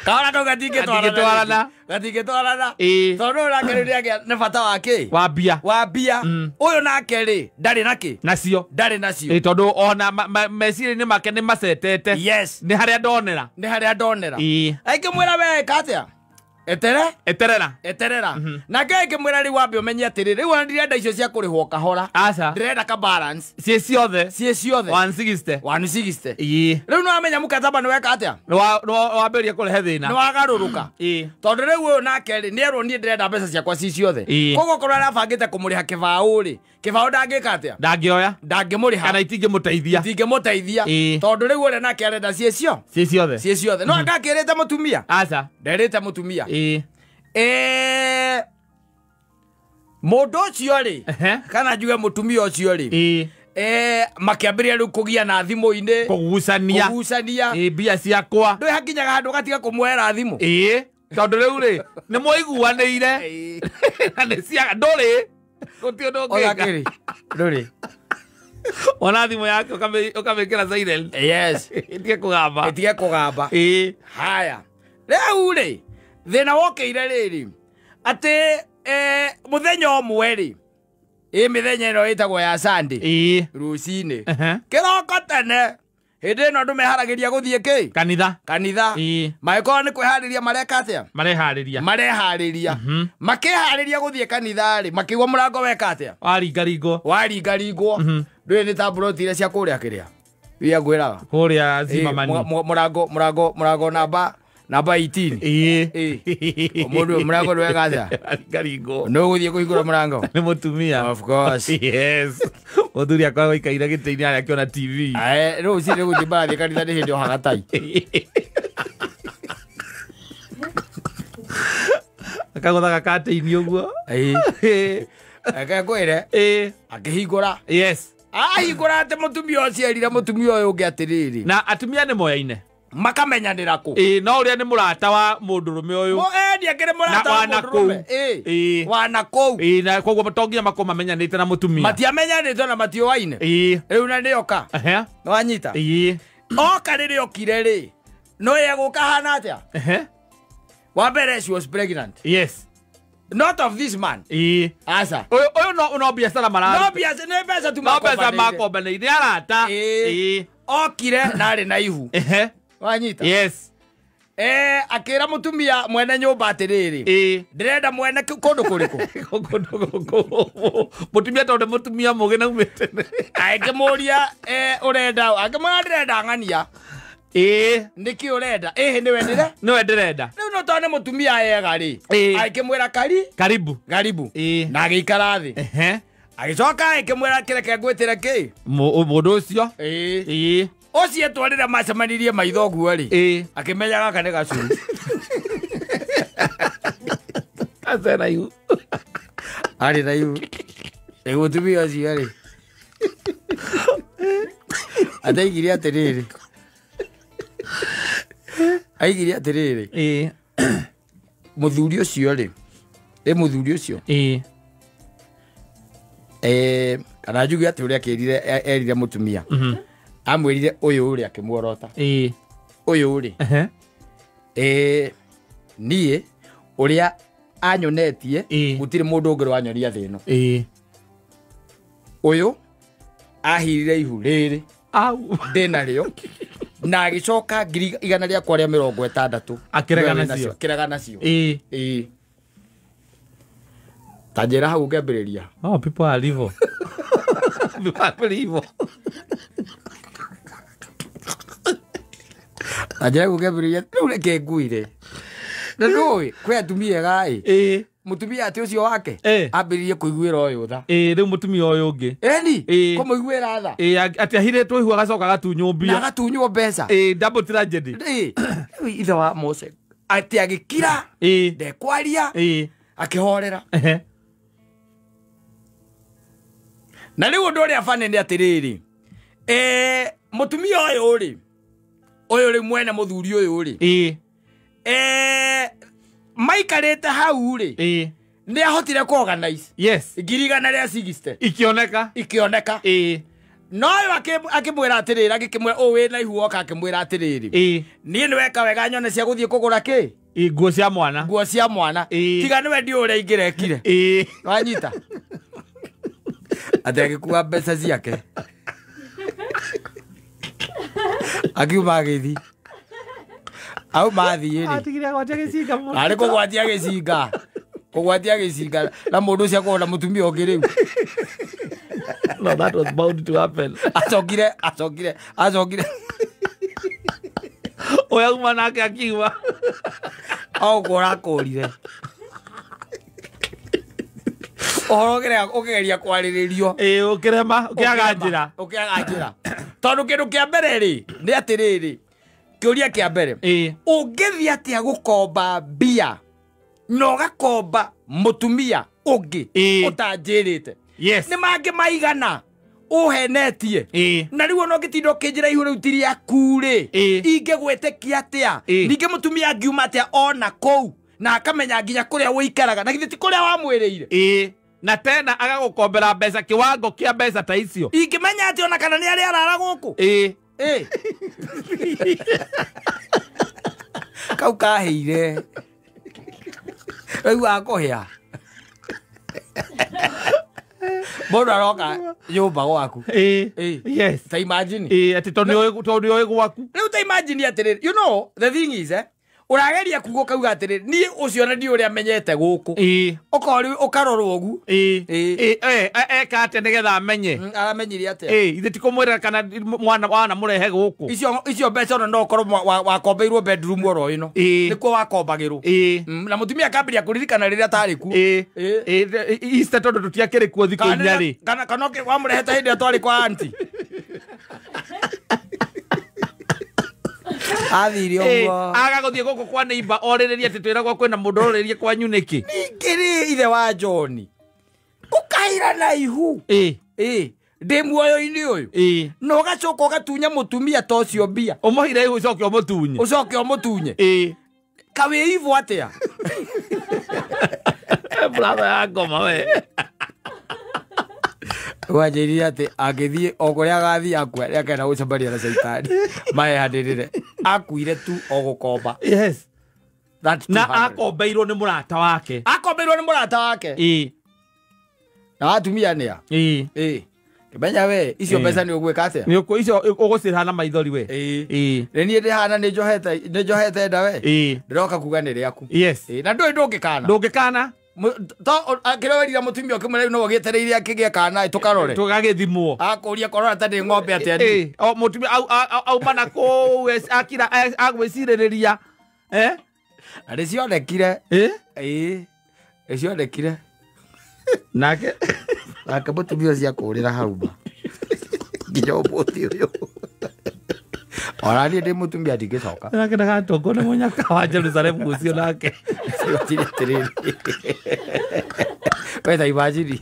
Speaker 1: Kahora kau gatingĩtwarana.
Speaker 2: Gatingĩtwarana.
Speaker 1: Gatingĩtwarana.
Speaker 2: Ĩĩ.
Speaker 1: Tondũ ũyũ nake rĩu nĩagĩa nĩ bata wa kĩ?
Speaker 2: Wa mbia.
Speaker 1: Wa mbia. Ũyũ nake rĩ, ndarĩ na kĩ?
Speaker 2: Nacio.
Speaker 1: Ndarĩ nacio.
Speaker 2: Ĩĩ, tondũ ona meciria-inĩ make nĩ macetete.
Speaker 1: Yes.
Speaker 2: Nĩ harĩa ndonera.
Speaker 1: Nĩ harĩa ndonera.
Speaker 2: Ĩĩ.
Speaker 1: Akĩmwĩra we ĩka atĩa? Etere?
Speaker 2: Eterera.
Speaker 1: Eterera. Nake akĩmwĩra rĩu wambe ũmenye atĩrĩ, rĩu ona ndirenda icio cia kũrĩhwo kahora.
Speaker 2: Aca.
Speaker 1: Ndĩrenda ka balance.
Speaker 2: Ciĩ ciothe.
Speaker 1: Ciĩ ciothe.
Speaker 2: 160.
Speaker 1: 160.
Speaker 2: Ĩĩ.
Speaker 1: Rĩu nĩwamenya mũkataba nĩweka atĩa?
Speaker 2: Nĩ wambĩrĩria kũrehe thĩna.
Speaker 1: Nĩwagarũrũka.
Speaker 2: Ĩĩ.
Speaker 1: Tondũ rĩu ũyũ nake rĩ, nĩerwo niĩ ndĩrenda mbeca ciakwa ci ciothe.
Speaker 2: Ĩĩ.
Speaker 1: Koguo korwo arabangĩte kũmũrĩha kĩbaũ rĩ, kĩbaũ ndangĩka atĩa?
Speaker 2: Ndangĩoya.
Speaker 1: Ndangĩmũrĩha.
Speaker 2: Kana itingĩmũteithia.
Speaker 1: Itingĩmũteithia.
Speaker 2: Ĩĩ.
Speaker 1: Tondũ rĩu ũrĩa nake arenda ciĩ cio.
Speaker 2: Ciĩ ciothe.
Speaker 1: Ciĩ ciothe. No anga akĩrĩte mũtumia?
Speaker 2: Aca.
Speaker 1: Nderĩte mũtumia.
Speaker 2: Ĩĩ.
Speaker 1: Mũndũ ũcio rĩ,
Speaker 2: Ehe.
Speaker 1: kana njuge mũtumia ũcio rĩ,
Speaker 2: Ĩĩ.
Speaker 1: Makĩambĩrĩria rĩu kũgia na thimũ-inĩ.
Speaker 2: Kũgucania.
Speaker 1: Kũgucania.
Speaker 2: Ĩĩ, mbia ciakwa.
Speaker 1: Ndũĩ hakinyaga handũ ũgatiga kũmuoera thimũ.
Speaker 2: Ĩĩ. Tondũ rĩu rĩ, nĩ mwaiguanĩire. Na nĩ cia ndũrĩ. Gũtirĩ ũndũ
Speaker 1: Oya
Speaker 2: ũngĩka.
Speaker 1: kĩrĩ. Ndũrĩ.
Speaker 2: Wona thimũ yake ũkamĩkĩra silent.
Speaker 1: Yes.
Speaker 2: Ĩtige kũgamba.
Speaker 1: Ĩtige kũgamba.
Speaker 2: Ĩĩ.
Speaker 1: Haya. Rĩu rĩ, thĩna wokĩire rĩrĩ, atĩ mũthenya ũmwe rĩ, ĩ mĩthenya ĩno ĩtagwo ya Sunday.
Speaker 2: Ĩĩ.
Speaker 1: Rũcinĩ.
Speaker 2: Ehe.
Speaker 1: Kĩroko tene, hĩndĩ ĩno andũ meharagĩria gũthiĩ kĩ?
Speaker 2: Kanitha.
Speaker 1: Kanitha.
Speaker 2: Ĩĩ.
Speaker 1: Mangĩkorwo nĩ kwĩharĩria mareka atĩa?
Speaker 2: Mareharĩria.
Speaker 1: Mareharĩria. Makĩharĩria gũthiĩ kanitha rĩ, makĩigua mũrango weka atĩa?
Speaker 2: Waringaringwo.
Speaker 1: Waringaringwo. Ndũĩ nĩ ta mburoti iria cia kũrĩa kĩrĩa? Iria ngwĩraga.
Speaker 2: Kũrĩa Zimmerman.
Speaker 1: Mũrango namba 18.
Speaker 2: Ĩĩ.
Speaker 1: Ĩĩ. Mũndũ mũrango ndweka atĩa?
Speaker 2: Waringaringwo.
Speaker 1: Nĩ ũgũthiĩ kũhingũra mũrango?
Speaker 2: Nĩ mũtumia.
Speaker 1: Of course.
Speaker 2: Yes. Mũthuri akoragwo aikaire gĩtĩ-inĩ harĩa akĩona TV.
Speaker 1: Ae, rũcinĩ gũthiĩ marathiĩ kanitha nĩ hĩndĩ ohaga tai.
Speaker 2: Akagũthaga katĩini ũguo.
Speaker 1: Ĩĩ. Reke ngwĩre,
Speaker 2: Ĩĩ.
Speaker 1: akĩhingũra.
Speaker 2: Yes.
Speaker 1: Ahingũra atĩ mũtumia ũcio erire mũtumia ũyũ ũngĩ atĩrĩrĩ.
Speaker 2: Na atumia nĩ moyaine.
Speaker 1: Makamenyanĩra kũ?
Speaker 2: Ĩĩ, no ũrĩa nĩ mũrata wa mũndũrũme ũyũ.
Speaker 1: Ĩĩ, akĩrĩ mũrata
Speaker 2: Na
Speaker 1: wa
Speaker 2: wa na
Speaker 1: mũndũrũme.
Speaker 2: kũu.
Speaker 1: Ĩĩ.
Speaker 2: Ĩĩ.
Speaker 1: Wa na kũu.
Speaker 2: Ĩĩ, na koguo to nginya makorwo mamenyanĩte na mũtumia.
Speaker 1: Matiamenyanĩte na matioaine.
Speaker 2: Ĩĩ.
Speaker 1: Rĩu na nĩoka.
Speaker 2: Ehe.
Speaker 1: Nĩwanyita?
Speaker 2: Ĩĩ.
Speaker 1: Oka rĩrĩa okire rĩ, no ye gũka hana atĩa?
Speaker 2: Ehe.
Speaker 1: Wa mbere she was pregnant.
Speaker 2: Yes.
Speaker 1: Not of this man.
Speaker 2: Ĩĩ.
Speaker 1: Aca.
Speaker 2: Ũyũ no biacara mara.
Speaker 1: No biacara, nĩ mbeca tu
Speaker 2: No mbeca
Speaker 1: makombanĩire.
Speaker 2: makombanĩire. Nĩ arata.
Speaker 1: Ĩĩ.
Speaker 2: Ĩĩ.
Speaker 1: Okire na arĩ na ihu.
Speaker 2: Ehe.
Speaker 1: Wanyita?
Speaker 2: Yes.
Speaker 1: Akĩra mũtumia mwene nyũmba atĩrĩrĩ.
Speaker 2: Ĩĩ.
Speaker 1: Ndĩrenda mwene kũndũ kũrĩkũ?
Speaker 2: Mũtumia tondũ mũtumia mũgĩ na umĩte.
Speaker 1: Akĩmũria ũrenda, akĩmwĩra ndĩrenda ng'ania.
Speaker 2: Ĩĩ.
Speaker 1: Nĩkĩ ũrenda? Ĩhĩ nĩwe ndĩre?
Speaker 2: Nĩwe ndĩrenda.
Speaker 1: Rĩu no tondũ nĩ mũtumia ega rĩ.
Speaker 2: Ĩĩ.
Speaker 1: Akĩmwĩra kari?
Speaker 2: Karibu.
Speaker 1: Karibu.
Speaker 2: Ĩĩ.
Speaker 1: Na agĩikara thĩ.
Speaker 2: Ehe.
Speaker 1: Agĩcoka akĩmwĩra kĩreke ngwĩtĩre kĩ?
Speaker 2: Mũndũ ũcio.
Speaker 1: Ĩĩ.
Speaker 2: Ĩĩ.
Speaker 1: Ũcio etwarĩra macemanirie maitho ũguo rĩ.
Speaker 2: Ĩĩ.
Speaker 1: Akĩmenya gaka nĩ gacuru.
Speaker 2: Acera ihu.
Speaker 1: Arĩ na ihu. Rĩu mũtumia ũcio rĩ. Ataigire atĩrĩrĩ. Aigire atĩrĩrĩ.
Speaker 2: Ĩĩ.
Speaker 1: Mũthuri ũcio rĩ. Ĩ mũthuri ũcio.
Speaker 2: Ĩĩ.
Speaker 1: Kana njuge atĩ ũrĩa akĩrire erire mũtumia. Amwĩrire ũyũ rĩ akĩmuorota.
Speaker 2: Ĩĩ.
Speaker 1: Ũyũ rĩ.
Speaker 2: Ehe.
Speaker 1: Niĩ ũrĩa anyonetie
Speaker 2: Ĩĩ.
Speaker 1: gũtirĩ mũndũ ũngĩ wanyonia thĩ ĩno.
Speaker 2: Ĩĩ.
Speaker 1: Ũyũ ahirire ihu rĩrĩ.
Speaker 2: Au.
Speaker 1: Ndĩnarĩo. Na agĩcoka 160,000.
Speaker 2: Akĩrega nacio.
Speaker 1: Akĩrega nacio.
Speaker 2: Ĩĩ.
Speaker 1: Ĩĩ. Ta njĩra hau ũngĩambĩrĩria.
Speaker 2: Oh, people are evil. People are very evil.
Speaker 1: Ta njĩra hau ũngĩambĩrĩria. Rĩu reke nguire. Na ndũĩ kwĩ atumia ega ĩ.
Speaker 2: Ĩĩ.
Speaker 1: Mũtumia atĩ ũcio wake
Speaker 2: Ĩĩ.
Speaker 1: ambĩrĩrie kũiguĩra ũyũ tha.
Speaker 2: Ĩĩ, rĩu mũtumia ũyũ ũngĩ.
Speaker 1: Ĩni
Speaker 2: Ĩĩ.
Speaker 1: kũmũiguĩra tha.
Speaker 2: Ĩĩ, atĩ ahirĩtwo ihu agacoka agatunywo
Speaker 1: Na
Speaker 2: mbia.
Speaker 1: agatunywo mbeca.
Speaker 2: Ĩĩ, double tragedy.
Speaker 1: Ĩĩ. Rĩu ithe wa Mose atĩ agĩkira
Speaker 2: Ĩĩ.
Speaker 1: ndekwaria
Speaker 2: Ĩĩ.
Speaker 1: akĩhorera.
Speaker 2: Ehe.
Speaker 1: Na rĩu ũndũ ũrĩa bani nĩ atĩrĩrĩ. Mũtumia ũyũ rĩ, ũyũ rĩu mwene mũthuri ũyũ rĩ.
Speaker 2: Ĩĩ.
Speaker 1: Maikarĩte hau rĩ.
Speaker 2: Ĩĩ.
Speaker 1: Nĩ ahotire ku organize.
Speaker 2: Yes.
Speaker 1: 160,000.
Speaker 2: Ikĩoneka.
Speaker 1: Ikĩoneka.
Speaker 2: Ĩĩ.
Speaker 1: No ũyũ akĩmwĩra atĩrĩrĩ, agĩkĩmwĩra ũũ wĩna ihu oka akĩmwĩra atĩrĩrĩ.
Speaker 2: Ĩĩ.
Speaker 1: Niĩ nĩ weka wega nyone cia gũthiĩ kũgũra kĩ?
Speaker 2: Ĩĩ, nguo cia mwana.
Speaker 1: Nguo cia mwana.
Speaker 2: Ĩĩ.
Speaker 1: Tiga nĩwe ndiũĩ ũrĩa ingĩrekire.
Speaker 2: Ĩĩ.
Speaker 1: Wanyita? Atĩ agĩkua mbeca ciake. Akiuma agĩthiĩ. Auma athiĩ rĩ.
Speaker 2: Atigire agwatia gĩcinga mũno.
Speaker 1: Arĩ kũgwatia gĩcinga. Kũgwatia gĩcinga na mũndũ ũcio akorwo na mũtumia ũngĩ rĩu.
Speaker 2: No, that was bound to happen.
Speaker 1: Acokire.
Speaker 2: Ũyũ auma nake akiuma.
Speaker 1: O ũguo ũrakũrire. Ũhoro ũkĩgeria kwarĩrĩrio.
Speaker 2: Ĩĩ, ũkĩrema, ũkĩaga njĩra.
Speaker 1: Ũkĩaga njĩra. Tondũ kĩndũ kĩa mbere rĩ, nĩ atĩrĩrĩ. Kĩũria kĩa mbere.
Speaker 2: Ĩĩ.
Speaker 1: Ũngĩthiĩ atĩa gũkomba mbia na ũgakomba mũtumia ũngĩ
Speaker 2: Ĩĩ.
Speaker 1: ũtanjĩrĩte?
Speaker 2: Yes.
Speaker 1: Nĩ mangĩ maigana ũhenetie.
Speaker 2: Ĩĩ.
Speaker 1: Na rĩu ona ũngĩtinda ũkĩnjĩra ihu rĩu ti rĩaku rĩ,
Speaker 2: Ĩĩ.
Speaker 1: ingĩgwĩtĩkia atĩa?
Speaker 2: Ĩĩ.
Speaker 1: Ningĩ mũtumia angiuma atĩa ona kũu na akamenya nginya kũrĩa ũikaraga na githĩ ti kũrĩa wamwĩrĩire?
Speaker 2: Ĩĩ. Na tena agagũkombera mbeca kĩwango kĩa mbeca ta icio.
Speaker 1: Ingĩmenya atĩa ona kana nĩ arĩa arara gũkũ?
Speaker 2: Ĩĩ.
Speaker 1: Ĩĩ. Kau kahĩire. Rĩu akũhĩa. Mũndũ aroka nyũmba gwaku.
Speaker 2: Ĩĩ.
Speaker 1: Ĩĩ.
Speaker 2: Yes.
Speaker 1: Ta imagine.
Speaker 2: Ĩĩ, atĩ tondũ nĩ ũĩ gwaku.
Speaker 1: Rĩu ta imagine atĩrĩrĩ, you know, the thing is, ũrageria kuga ũkauga atĩrĩrĩ, niĩ ũcio na ndiũĩ ũrĩa menyete gũkũ.
Speaker 2: Ĩĩ.
Speaker 1: Ũkorwo ũkarorwo ũguo.
Speaker 2: Ĩĩ.
Speaker 1: Ĩĩ.
Speaker 2: Ĩĩ, eka atĩa nĩgetha amenye?
Speaker 1: Aramenyire atĩa?
Speaker 2: Ĩĩ, ithe ti kũmwĩra kana mwana wanamũrehe gũkũ.
Speaker 1: Icio mbeca ona no ũkorwo wakombeirwo bedroom oro ĩno.
Speaker 2: Ĩĩ.
Speaker 1: Nĩkuo wakombagĩrwo.
Speaker 2: Ĩĩ.
Speaker 1: Na mũtumia akambĩrĩria kũririkana rĩrĩa atarĩ kuo.
Speaker 2: Ĩĩ.
Speaker 1: Ĩĩ.
Speaker 2: Ĩĩ, Easter tondũ tũtiakĩrĩ kuo thikũ inya rĩ.
Speaker 1: Kana wamũrehete hĩndĩ ĩrĩa twarĩ kwa auntie. Athire ũguo.
Speaker 2: Aga gũthiĩ gũkũ kwa neighbor orĩrĩrie atĩ twĩragwo kwĩna mũndũ ũrorĩrie kwanyu nĩkĩ?
Speaker 1: Ningĩ rĩ, ithe wa John. Ũkaira na ihu.
Speaker 2: Ĩĩ.
Speaker 1: Ĩĩ. Ndĩ muoyo-inĩ ũyũ.
Speaker 2: Ĩĩ.
Speaker 1: Na ũgacoka ũgatunya mũtumia ta ũcio mbia.
Speaker 2: Ũmũhire ihu ũcoke ũmũtunye.
Speaker 1: Ũcoke ũmũtunye.
Speaker 2: Ĩĩ.
Speaker 1: Kawĩ ivu atĩa?
Speaker 2: Brother ya ngoma we.
Speaker 1: Wanjĩrire atĩ angĩthiĩ o kũrĩa agathiĩ akua nĩakenda gũcemania na caitani maheanĩrĩre. Akuire tu o gũkomba.
Speaker 2: Yes.
Speaker 1: That
Speaker 2: Na
Speaker 1: 200.
Speaker 2: akombeirwo nĩ mũrata wake.
Speaker 1: Akombeirwo nĩ mũrata wake.
Speaker 2: Ĩĩ.
Speaker 1: Na atumia nĩa?
Speaker 2: Ĩĩ.
Speaker 1: Ĩĩ. Kĩmenya we icio mbeca nĩ ũgwĩka atĩa?
Speaker 2: Nĩ ũkũ icio ũgũcĩrĩha na maithori we.
Speaker 1: Ĩĩ.
Speaker 2: Ĩĩ.
Speaker 1: Nĩ niĩ ndĩhana nĩ njohete nda we.
Speaker 2: Ĩĩ.
Speaker 1: Ndĩroka kuga nĩ rĩaku.
Speaker 2: Yes.
Speaker 1: Ĩĩ, na ndũĩ ndũngĩkana.
Speaker 2: Ndũngĩkana.
Speaker 1: To kĩrĩa werire mũtumia ũkĩmwĩra rĩu no ũgĩetereire akĩgĩa kana tũkarore.
Speaker 2: Tũgagĩthimwo.
Speaker 1: Akũria korora ta ndĩ ng'ombe atĩa niĩ.
Speaker 2: Ĩĩ. O mũtumia auma na kũu akira agwĩcirĩrĩria. Eh?
Speaker 1: Na nĩcionekire.
Speaker 2: Ĩĩ.
Speaker 1: Ĩĩ. Nĩcionekire.
Speaker 2: Nake
Speaker 1: Nake mũtumia ũcio akũrĩra hau ma. Nginya ũmũthĩ ũyũ. Ona niĩ ndĩ mũtumia ndingĩcoka.
Speaker 2: Nake ndagatongwo nĩ mũnyaka wa Jerusalemu ũcio nake.
Speaker 1: Imagine atĩrĩrĩ. We ta imagine.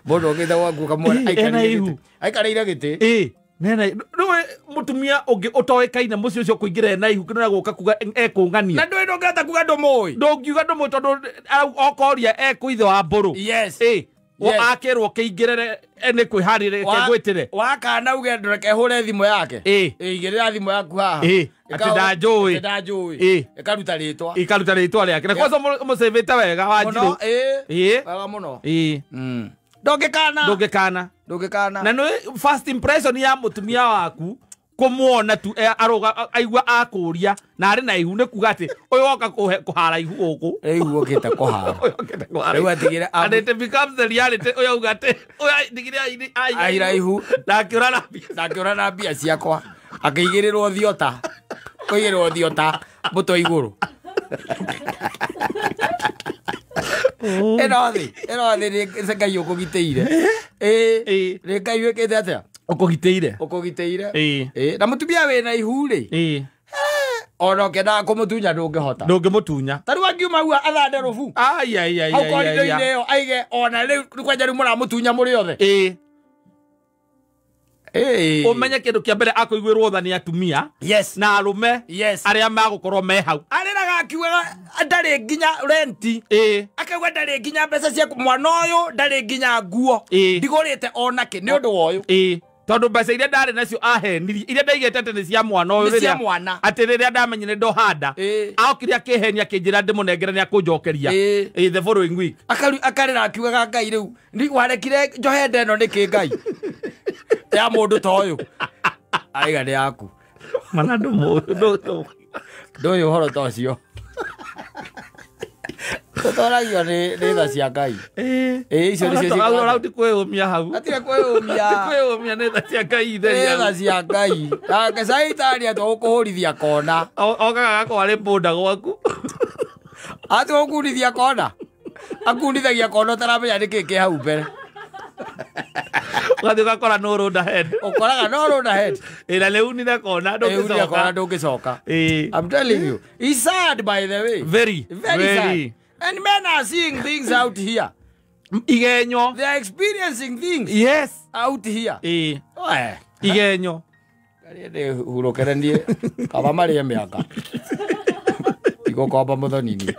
Speaker 1: Mũndũ okĩte gwaku ũkamwona
Speaker 2: Ĩĩ, ena
Speaker 1: aikarĩire
Speaker 2: ihu.
Speaker 1: gĩtĩ. Aikarĩire gĩtĩ.
Speaker 2: Ĩĩ. Nena nĩwe mũtumia ũngĩ ũtoĩkaine mũciĩ ũcio kũingĩra ena ihu kĩrĩa gũka kuga ekũng'ania.
Speaker 1: Na ndũĩ ndũngĩhota kuga ndũmũĩ.
Speaker 2: Ndũngiuga ndũmũĩ tondũ okoria ekũ ithe wa mbũrũ.
Speaker 1: Yes.
Speaker 2: Ĩĩ.
Speaker 1: Yes.
Speaker 2: Akĩrwo kĩingĩrĩre nĩ kwĩharĩrĩria kegwĩtĩre.
Speaker 1: Wakana uge ndũreke hũre thimũ yake.
Speaker 2: Ĩĩ.
Speaker 1: Ĩĩ, igĩrĩra thimũ yaku haha.
Speaker 2: Ĩĩ, atĩ ndanjũĩ.
Speaker 1: Atĩ ndanjũĩ.
Speaker 2: Ĩĩ.
Speaker 1: Ĩkaruta rĩtwa.
Speaker 2: Ikaruta rĩtwa rĩake. Na kwanza mũcĩvĩte wega wa
Speaker 1: Mũno,
Speaker 2: njirũ.
Speaker 1: ĩĩ.
Speaker 2: Ĩĩ.
Speaker 1: Wega mũno.
Speaker 2: Ĩĩ.
Speaker 1: Ndũngĩkana.
Speaker 2: Ndũngĩkana.
Speaker 1: Ndũngĩkana.
Speaker 2: Na nĩ first impression ya mũtumia waku kũmuona tu arũga aigua akũria na arĩ na ihu nĩ kuga atĩ ũyũ woka kũhara ihu gũkũ.
Speaker 1: Rĩu ũkĩte kũhara.
Speaker 2: Ũyũ okĩte kũhara
Speaker 1: Rĩu
Speaker 2: ihu.
Speaker 1: atigĩre
Speaker 2: And it becomes the reality ũyũ auga atĩ ũyũ atigire
Speaker 1: Aira ihu.
Speaker 2: na akĩũra na mbia.
Speaker 1: Na akĩũra na mbia ciakwa. Akĩigĩrĩrwo thiota. Kũigĩrĩrwo thiota mũtwe igũrũ. Ĩno thĩ, ĩno thĩ nĩ Ngai ũkũgitĩire. Ĩĩ.
Speaker 2: Ĩĩ.
Speaker 1: Nĩ Ngai wĩkĩte atĩa?
Speaker 2: Ũkũgitĩire.
Speaker 1: Ũkũgitĩire.
Speaker 2: Ĩĩ.
Speaker 1: Ĩĩ. Na mũtumia wĩna ihu rĩ,
Speaker 2: Ĩĩ.
Speaker 1: ona ũkĩendaga kũmũtunya ndũngĩhota.
Speaker 2: Ndũngĩmũtunya.
Speaker 1: Ta rĩu angiuma hau athande rũbu.
Speaker 2: Ai ai ai
Speaker 1: Hau
Speaker 2: ai ai.
Speaker 1: korido-inĩ ĩyo aige ona rĩu kwanja rĩu mũramũtunya mũrĩ othe.
Speaker 2: Ĩĩ.
Speaker 1: Ĩĩ.
Speaker 2: Ũmenye kĩndũ kĩa mbere akũiguĩrwo tha nĩ atumia
Speaker 1: Yes.
Speaker 2: na arũme
Speaker 1: Yes.
Speaker 2: arĩa magũkorwo me hau.
Speaker 1: Arĩraga akiugaga ndarĩ nginya renti.
Speaker 2: Ĩĩ.
Speaker 1: Akauga ndarĩ nginya mbeca cia mwana ũyũ ndarĩ nginya nguo.
Speaker 2: Ĩĩ.
Speaker 1: Ndigũrĩte onakĩ nĩ ũndũ wa ũyũ.
Speaker 2: Ĩĩ. Tondũ mbeca iria ndarĩ nacio ahenirie iria ndaigĩte atĩ nĩ cia mwana ũyũ
Speaker 1: Nĩ cia
Speaker 2: rĩrĩa-
Speaker 1: mwana.
Speaker 2: atĩ rĩrĩa ndamenyire ndohanda
Speaker 1: Ĩĩ.
Speaker 2: aokire akĩhenia akĩnjĩra ndĩmũnengere nĩ akũnjokeria.
Speaker 1: Ĩĩ.
Speaker 2: Ĩĩ, the following week.
Speaker 1: Akarĩra akiugaga Ngai rĩu warekire njohe nda ĩno nĩkĩ Ngai ya mũndũ ta ũyũ. Aiga nĩ yaku.
Speaker 2: Mana ndũmũ
Speaker 1: Ndũĩ ũhoro ta ũcio. Tũtoragio nĩ tha cia Ngai. Ĩĩ, icio nĩcio ciĩkaga
Speaker 2: Rau ti kwĩyũmia hau.
Speaker 1: Hatirĩ kwĩyũmia.
Speaker 2: Ti kwĩyũmia nĩ tha cia Ngai
Speaker 1: Nĩ
Speaker 2: theri
Speaker 1: tha cia Ngai. Nake caitani atua gũkũhũrithia kona.
Speaker 2: Okaga gakorwo arĩ bũnda gwaku.
Speaker 1: Atua gũkunithia kona. Akunithagia kona ũtaramenya nĩkĩ kĩ hau mbere.
Speaker 2: Ũgathiĩ ũgakora no rũnda head.
Speaker 1: Ũkoraga no rũnda head.
Speaker 2: Ĩ, na nĩ unire kona
Speaker 1: Ĩĩ, kona
Speaker 2: ndũngĩcoka.
Speaker 1: ndũngĩcoka.
Speaker 2: Ĩĩ.
Speaker 1: I'm telling you. It's sad by the way.
Speaker 2: Very,
Speaker 1: Very
Speaker 2: very.
Speaker 1: sad. And men are seeing things out here.
Speaker 2: Igenyo.
Speaker 1: They are experiencing things
Speaker 2: Yes.
Speaker 1: out here.
Speaker 2: Ĩĩ.
Speaker 1: Oe.
Speaker 2: Igenyo.
Speaker 1: Karĩa ndĩ hurũkere niĩ kaba marĩe mĩaka. Tigũkomba mũthoni-inĩ.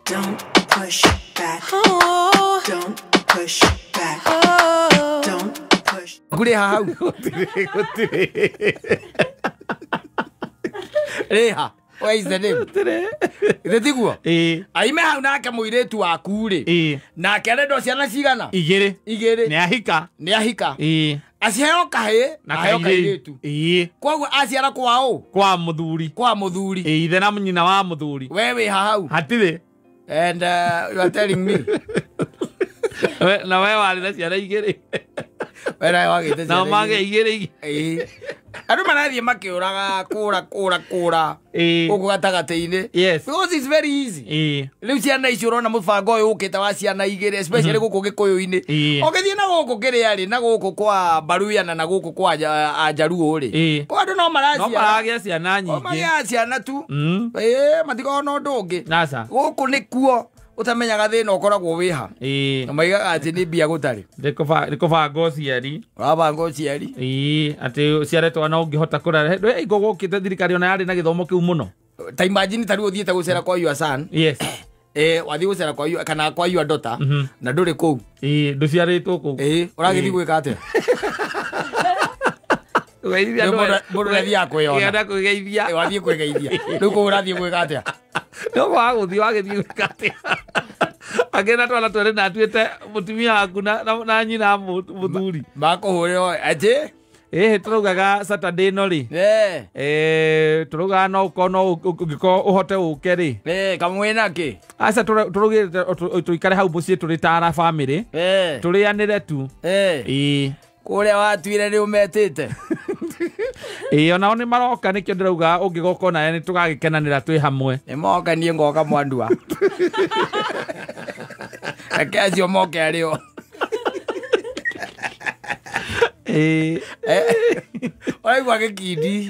Speaker 5: Don't push back. Don't push back. Don't push.
Speaker 1: Ngũrĩha hau. Rĩha. Where is the name? Githĩ tiguo?
Speaker 2: Ĩĩ.
Speaker 1: Aime hau nake mũirĩtu waku rĩ.
Speaker 2: Ĩĩ.
Speaker 1: Nake arendwo ciana cigana?
Speaker 2: Igĩrĩ.
Speaker 1: Igĩrĩ.
Speaker 2: Nĩ ahika.
Speaker 1: Nĩ ahika.
Speaker 2: Ĩĩ.
Speaker 1: Aciheo kahĩĩ
Speaker 2: Na
Speaker 1: aheo
Speaker 2: kairĩtu.
Speaker 1: kairĩtu.
Speaker 2: Ĩĩ.
Speaker 1: Koguo aciara kwa ũ?
Speaker 2: Kwa mũthuri.
Speaker 1: Kwa mũthuri.
Speaker 2: Ĩĩ, ithe na nyina wa mũthuri.
Speaker 1: We wĩ ha hau?
Speaker 2: Hatirĩ.
Speaker 1: And you are telling me.
Speaker 2: Na we warĩ na ciana igĩrĩ.
Speaker 1: We nawe wagĩte
Speaker 2: Nao
Speaker 1: ciana
Speaker 2: magĩa
Speaker 1: igĩrĩ.
Speaker 2: igĩrĩ igĩrĩ.
Speaker 1: Ĩĩ. Andũ marathiĩ makĩũraga kũra kũra kũra
Speaker 2: Ĩĩ.
Speaker 1: gũkũ gatagatĩ-inĩ.
Speaker 2: Yes.
Speaker 1: Because it's very easy.
Speaker 2: Ĩĩ.
Speaker 1: Rĩu ciana icio ũrona mũbango ũyũ ũkĩte wa ciana igĩrĩ especially gũkũ gĩkũyũ-inĩ.
Speaker 2: Ĩĩ.
Speaker 1: Ũgĩthiĩ na gũkũ kĩrĩa rĩ na gũkũ kwa Baruya na gũkũ kwa Ajaruo rĩ.
Speaker 2: Ĩĩ.
Speaker 1: Kwa andũ no
Speaker 2: No
Speaker 1: maraciara.
Speaker 2: maragĩa ciana
Speaker 1: O
Speaker 2: nyingĩ.
Speaker 1: magĩaga ciana tu.
Speaker 2: Mm.
Speaker 1: Ĩĩ matikoragwo na ũndũ ũngĩ.
Speaker 2: Aca.
Speaker 1: Gũkũ nĩkuo ũtamenyaga thĩna ũkoragwo wĩha.
Speaker 2: Ĩĩ.
Speaker 1: Na maigaga atĩ nĩ mbia gũtarĩ.
Speaker 2: Nĩ kũbanga ũciari.
Speaker 1: Ũrabanga ũciari.
Speaker 2: Ĩĩ, atĩ ũciare twana ũngĩhota kũrera. Ndũĩ hingo gwokĩte thirikari ona yarĩ na gĩthomo kĩu mũno.
Speaker 1: Ta imagine ta rĩu ũthiĩte gũcera kwa your son.
Speaker 2: Yes.
Speaker 1: Wathiĩ gũcera kwa your kana kwa your daughter na ndũrĩ kũu.
Speaker 2: Ndũciarĩtwo kũu.
Speaker 1: Ũragĩthiĩ gwĩka atĩa? Mũndũ nĩathiaga kwĩyona.
Speaker 2: Enda kwĩgeithia.
Speaker 1: Wathiĩ kwĩgeithia. Rĩu kũu ũrathiĩ gwĩka atĩa?
Speaker 2: No kwaga gũthiĩ wagĩthiĩ gwĩka atĩa? Angĩ na twana twĩrĩ na atuĩte mũtumia waku na nyina mũthuri.
Speaker 1: Makũhũrĩra atĩ?
Speaker 2: Tũraugaga Saturday no rĩ. Tũraugaga no ũkorwo no ũngĩkorwo ũhote ũke rĩ.
Speaker 1: Kamwĩna kĩ?
Speaker 2: Aca tũraugĩte tũikare hau mũciĩ tũrĩ tara family. Tũrĩanĩre tu.
Speaker 1: Kũrĩa watuire nĩ ũmetĩte.
Speaker 2: Onao nĩ maroka nĩkĩo ndĩrauga ũngĩgoka nawe nĩ tũgagĩkenanĩra twĩ hamwe.
Speaker 1: Nĩ moka niĩ ngoka mwandua. Reke acio moke arĩ o. Ũraigua gĩkindi.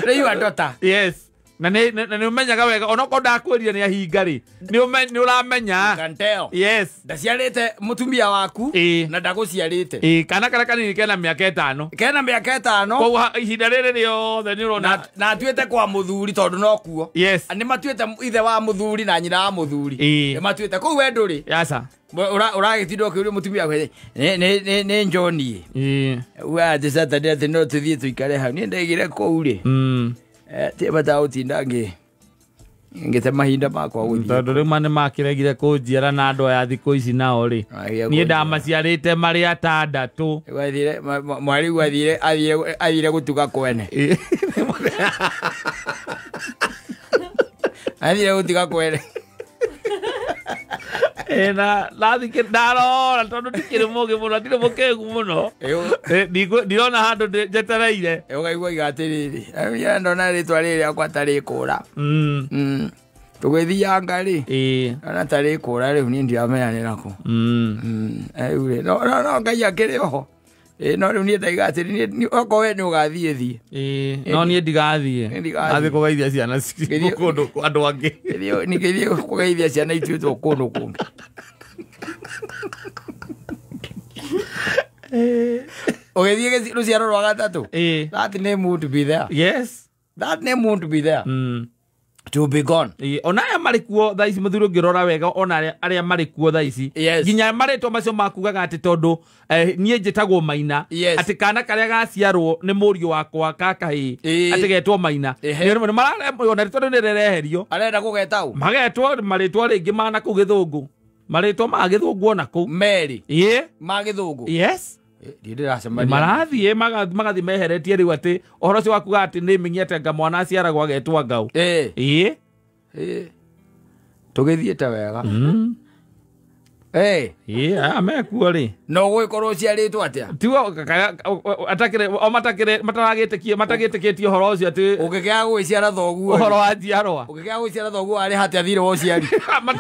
Speaker 1: Nĩ your daughter.
Speaker 2: Yes. Na nĩ ũmenyaga wega onokorwo ndakwĩrire nĩ ahinga rĩ. Nĩ ũramenya.
Speaker 1: Can tell.
Speaker 2: Yes.
Speaker 1: Ndaciarĩte mũtumia waku na ndagũciarĩte.
Speaker 2: Kana karĩa kanini kena mĩaka 5.
Speaker 1: Kena mĩaka 5.
Speaker 2: Koguo ihinda rĩrĩ rĩothe nĩ ũrona.
Speaker 1: Na atuĩte kwa mũthuri tondũ no kuo.
Speaker 2: Yes.
Speaker 1: Nĩ matuĩte ithe wa mũthuri na nyina wa mũthuri. Nĩ matuĩte kũu we ndũrĩ.
Speaker 2: Yasa.
Speaker 1: Ũragĩtinda ũkĩũria mũtumia waku nĩ John. Uga atĩ Saturday atĩ no tũthiĩ tũikare hau. Niĩ ndaigire kũu rĩ. Ti bata gũtinda ngĩte mahinda makwa gũthiĩ.
Speaker 2: Tondũ rĩu ma nĩmakĩregire kũnjiara na andũ aya thikũ ici nao rĩ. Niĩ ndamaciarĩte marĩ 6.
Speaker 1: Mwari athire gũtuga kwene. Athire gũtuga kwene.
Speaker 2: Na ndarora tondũ ndikĩrĩ mũgĩ mũno, ndirĩ mũkĩgu mũno. Ndirona handũ njetereire.
Speaker 1: Ũkaigua iga atĩrĩrĩ, ndona rĩtwa rĩrĩ rĩakwa ta rĩkũra. Tũgĩthianga rĩ, ona ta rĩkũra rĩu niĩ ndiramenya nĩ nakũ. Rĩu rĩ, no Ngai akĩrĩ oho. No rĩu niĩ ndaiga atĩrĩ, okorwo we nĩ ũgathiĩ thiĩ.
Speaker 2: No niĩ ndigathiĩ. Athiĩ kũgeithia ciana kũndũ andũ angĩ.
Speaker 1: Ningĩthiĩ kũgeithia ciana ituĩtwo kũndũ kũngĩ. Ũgĩthiĩ rũciaro rwa gatatũ. That name won't be there.
Speaker 2: Yes.
Speaker 1: That name won't be there. To be gone.
Speaker 2: Ona aya marĩ kuo thaa ici mũthuri ũngĩrora wega ona arĩa marĩ kuo thaa ici. Nginya marĩtwa macio makugaga atĩ tondũ niĩ njĩtagwo Maina. Atĩ kana karĩa gaciarwo nĩ mũriũ wakwa kakahĩ atĩ getwo Maina. Ona rĩtwa rĩu nĩ rĩreherio.
Speaker 1: Arenda kũgeta ũ?
Speaker 2: Magetwo marĩtwa rĩngĩ ma na kũu gĩthũngũ. Marĩtwa ma gĩthũngũ ona kũu.
Speaker 1: Mary. Ma gĩthũngũ.
Speaker 2: Yes. Marathiĩ magathiĩ meheretie rĩu atĩ ũhoro ũcio wakuga atĩ nĩ ming'i atĩ anga mwana aciaragwo agetwo Ngau.
Speaker 1: Tũgĩthiĩte wega.
Speaker 2: Aya mekuo rĩ.
Speaker 1: No gũgĩkorwo ũciarĩtwo atĩa?
Speaker 2: Tigo o matagĩtĩkĩtie ũhoro ũcio atĩ
Speaker 1: ũngĩkĩaga gũgĩciara thoguo.
Speaker 2: Ũhoro wa njiarwa.
Speaker 1: Ũngĩkĩaga gũgĩciara thoguo arĩ hatĩa thirĩ wa ũciari.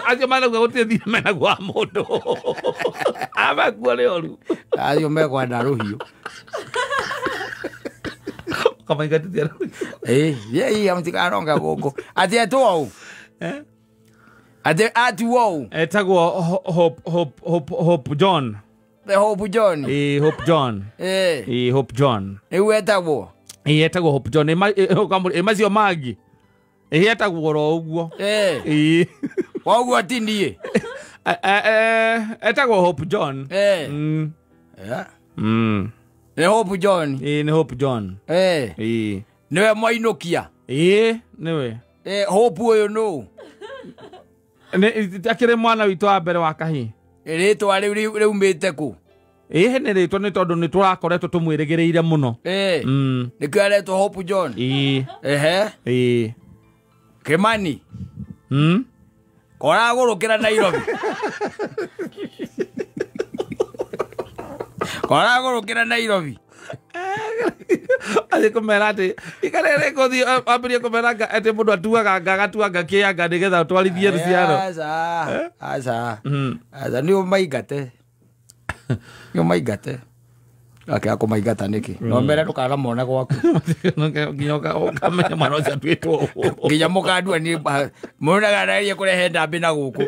Speaker 2: Acio marauga gũtirĩ thirĩ menaguo wa mũndũ. Aya mekuo nĩ oru.
Speaker 1: Acio mekwenda rũhiũ.
Speaker 2: Ũkamaingatithia rũhiũ.
Speaker 1: Thiĩi mũtikaronge gũkũ. Atĩ etwo ũ? Atĩ atuo ũ?
Speaker 2: Etagwo Hope John.
Speaker 1: The Hope John.
Speaker 2: Hope John. Hope John.
Speaker 1: Rĩu etagwo?
Speaker 2: Etagwo Hope John. Ĩ macio mangĩ. Etagwo oro ũguo.
Speaker 1: Koguo ti niĩ.
Speaker 2: Etagwo Hope John.
Speaker 1: Nĩ Hope John.
Speaker 2: Nĩ Hope John.
Speaker 1: Nĩwe mwainũkia?
Speaker 2: Nĩwe.
Speaker 1: Hope ũyũ nũ?
Speaker 2: Akĩrĩ mwana witũ wa mbere wa kahĩĩ.
Speaker 1: Rĩtwa rĩu rĩumĩte kũ?
Speaker 2: Nĩ rĩtwa nĩ tondũ nĩ tũrakoretwo tũmwĩrĩgĩrĩire mũno.
Speaker 1: Nĩkĩo aretwo Hope John? Kĩmani? Koragũrũkĩra Nairobi. Koragũrũkĩra Nairobi.
Speaker 2: Athiĩ kũmera atĩ ikarere kũthiĩ ambĩrĩrie kũmera atĩ mũndũ atuaga nga agatuanga kĩanga nĩgetha ũtwarithie rũciaro.
Speaker 1: Aca. Aca nĩ ũmaingate. Nĩ ũmaingate. Akĩaga kũmaingata nĩkĩ? No mere ndũkanamone gwaku.
Speaker 2: Nginya ũkamenya mwana ũcio atuĩtwo ũũ.
Speaker 1: Nginya mũkandua nĩ mũronaga arageria kũrehe ndambĩ na gũkũ.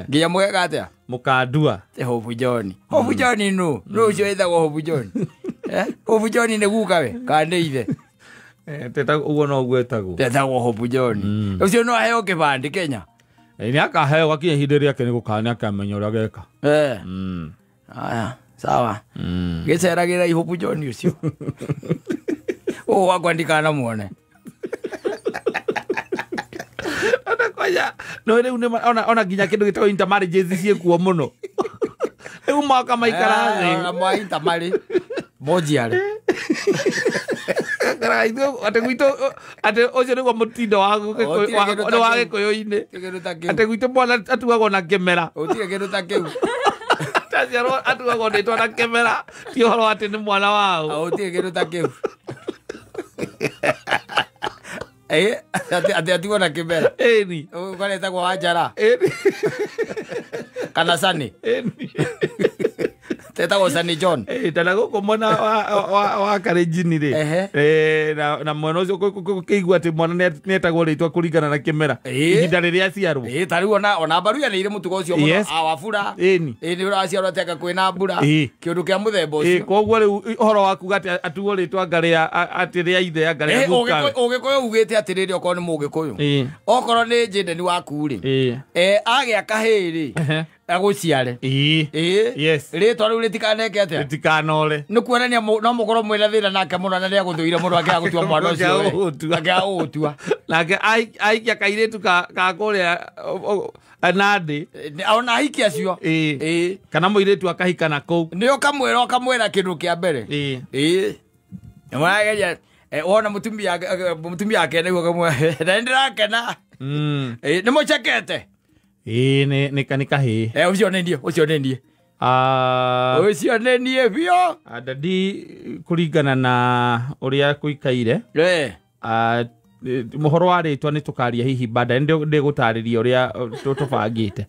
Speaker 1: Nginya mũgeka atĩa?
Speaker 2: Mũkandua.
Speaker 1: Te Hope John. Hope John nũ? Nũ ũcio wĩtagwo Hope John? Hope John nĩ guka we kana nĩ ithe?
Speaker 2: Ũguo noguo etagwo.
Speaker 1: Etagwo Hope John. Ũcio no aheo kĩbandĩ Kenya.
Speaker 2: Nĩ akaheo gakinya ihinda rĩake nĩ gũkana nĩ akamenya ũrĩa geka.
Speaker 1: Aya, sawa. Gĩceragĩra Hope John ũcio. Ũũ wakwa ndikanamuone.
Speaker 2: Kwaya no rĩu nĩ ona nginya kĩndũ gĩtagwo intermarriages ciĩkuo mũno. Rĩu mwaka maikara thĩ.
Speaker 1: Ona mwa intermarry. Mojiarĩ.
Speaker 2: Atĩ gwitũ atĩ ũcio nĩguo mũtindo wa Gĩkũyũ-inĩ. Atĩ gwitũ mwana atuagwo na kĩmera.
Speaker 1: Gũtirĩ kĩndũ ta kĩu.
Speaker 2: Aciarwo atuagwo rĩtwa na kĩmera ti ũhoro atĩ nĩ mwana wao.
Speaker 1: Gũtirĩ kĩndũ ta kĩu. Atĩ atigwo na kĩmera.
Speaker 2: Ĩni.
Speaker 1: Ũkaretagwo Wanjara.
Speaker 2: Ĩni.
Speaker 1: Kana Sani.
Speaker 2: Ĩni.
Speaker 1: Tetagwo Sani John.
Speaker 2: Tana gũkũ mwena wa Kalenjin rĩ. Na mwena ũcio kũigua atĩ mwana nĩetagwo rĩtwa kũringana na kĩmera. Ihinda rĩrĩa aciarwo.
Speaker 1: Ta rĩu ona Mbaruya nĩ irĩ mũtugo ũcio mũno. Awabura.
Speaker 2: Ĩni.
Speaker 1: Nĩ ũraciarwo atĩ anga kwĩna mbura. Kĩũndũ kĩa mũthemba ũcio.
Speaker 2: Koguo rĩu ũhoro wa kuga atĩ atuo rĩtwa anga rĩa atĩ rĩa ithe anga rĩa guka.
Speaker 1: Ũgĩkũyũ ugĩte atĩrĩrĩ okorwo nĩ mũgĩkũyũ. Okorwo nĩ Jendeni waku rĩ. Agĩa kahĩĩ rĩ. Agũciare.
Speaker 2: Yes.
Speaker 1: Rĩtwa rĩu rĩtikaneke atĩa?
Speaker 2: Rĩtikanore.
Speaker 1: Nĩ kuonania no mũkorwo mwĩna thĩna nake mũno na nĩagũthũire mũno akĩaga gũtua mwana ũcio. Akĩaga gũgũtua.
Speaker 2: Nake aikia kairĩtu ka kũrĩa Nandi.
Speaker 1: Ona ahiki acio.
Speaker 2: Kana mũirĩtu akahika na kũu.
Speaker 1: Nĩ ũkamwĩra kĩndũ kĩa mbere. Nĩmũrageria wona mũtumia ake nĩguo ũkamwĩra na nĩndĩrakena. Nĩ mũcekete.
Speaker 2: Nĩ kahĩĩ.
Speaker 1: Ũcio nĩ niĩ, ũcio nĩ niĩ. Ũcio nĩ niĩ biũ.
Speaker 2: Dadi kũringana na ũrĩa kũikaire. Mũhoro wa rĩtwa nĩ tũkaria hihi baadaye ndĩgũtarĩria ũrĩa tũbangĩte.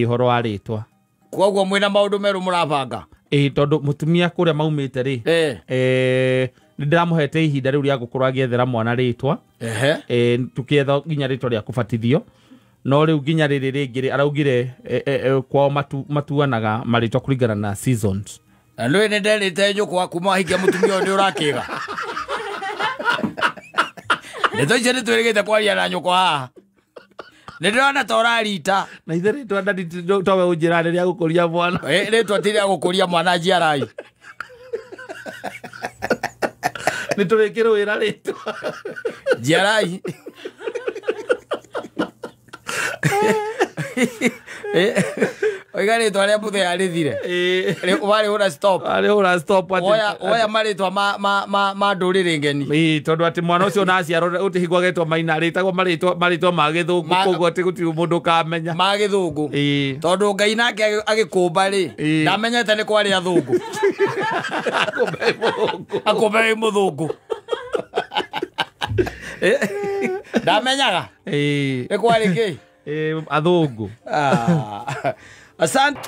Speaker 2: Ũhoro wa rĩtwa.
Speaker 1: Koguo mwĩna maũndũ merũ mũrabanga.
Speaker 2: Tondũ mũtumia kũrĩa maumĩte rĩ. Nĩndĩramũhete ihinda rĩu rĩa gũkorwo agĩethera mwana rĩtwa. Tũkĩetha nginya rĩtwa rĩa kũbatithio. No rĩu nginya rĩrĩ rĩngĩ rĩ araugire kwao matuanaga marĩtwa kũringana na seasons.
Speaker 1: Na nĩ nĩ nderĩte nyũkwa kuma ahikia mũtumia ũyũ nĩ ũrakĩga. Ndeto icio nĩ twĩrĩgĩte kwaria na nyũkwa haha. Nĩ ndĩrona ta ũrarita.
Speaker 2: Na ithe rĩtwa ndadi towe ũnjĩra rĩrĩa gũkũria mwana.
Speaker 1: Rĩtwa ti rĩa gũkũria mwana njiarai.
Speaker 2: Nĩ tũrĩkĩrũĩra rĩtwa.
Speaker 1: Njiarai. Oiga rĩtwa rĩa mũthenya rĩthire. Warĩhũra stop.
Speaker 2: Warĩhũra stop.
Speaker 1: Woya marĩtwa ma ndũrĩrĩ ngeni.
Speaker 2: Tondũ atĩ mwana ũcio ona aciarwo gũtihingo agetwo Maina rĩtagwo marĩtwa ma gĩthũngũ koguo atĩ gũtirĩ mũndũ ũkamenya.
Speaker 1: Ma gĩthũngũ. Tondũ Ngai nake agĩkũmba rĩ ndamenyete nĩ kwarĩ athũngũ. Akũmbe wĩ mũthũngũ. Ndamenyaga. Nĩ kwarĩ kĩ?
Speaker 2: Athũngũ.
Speaker 1: Asante.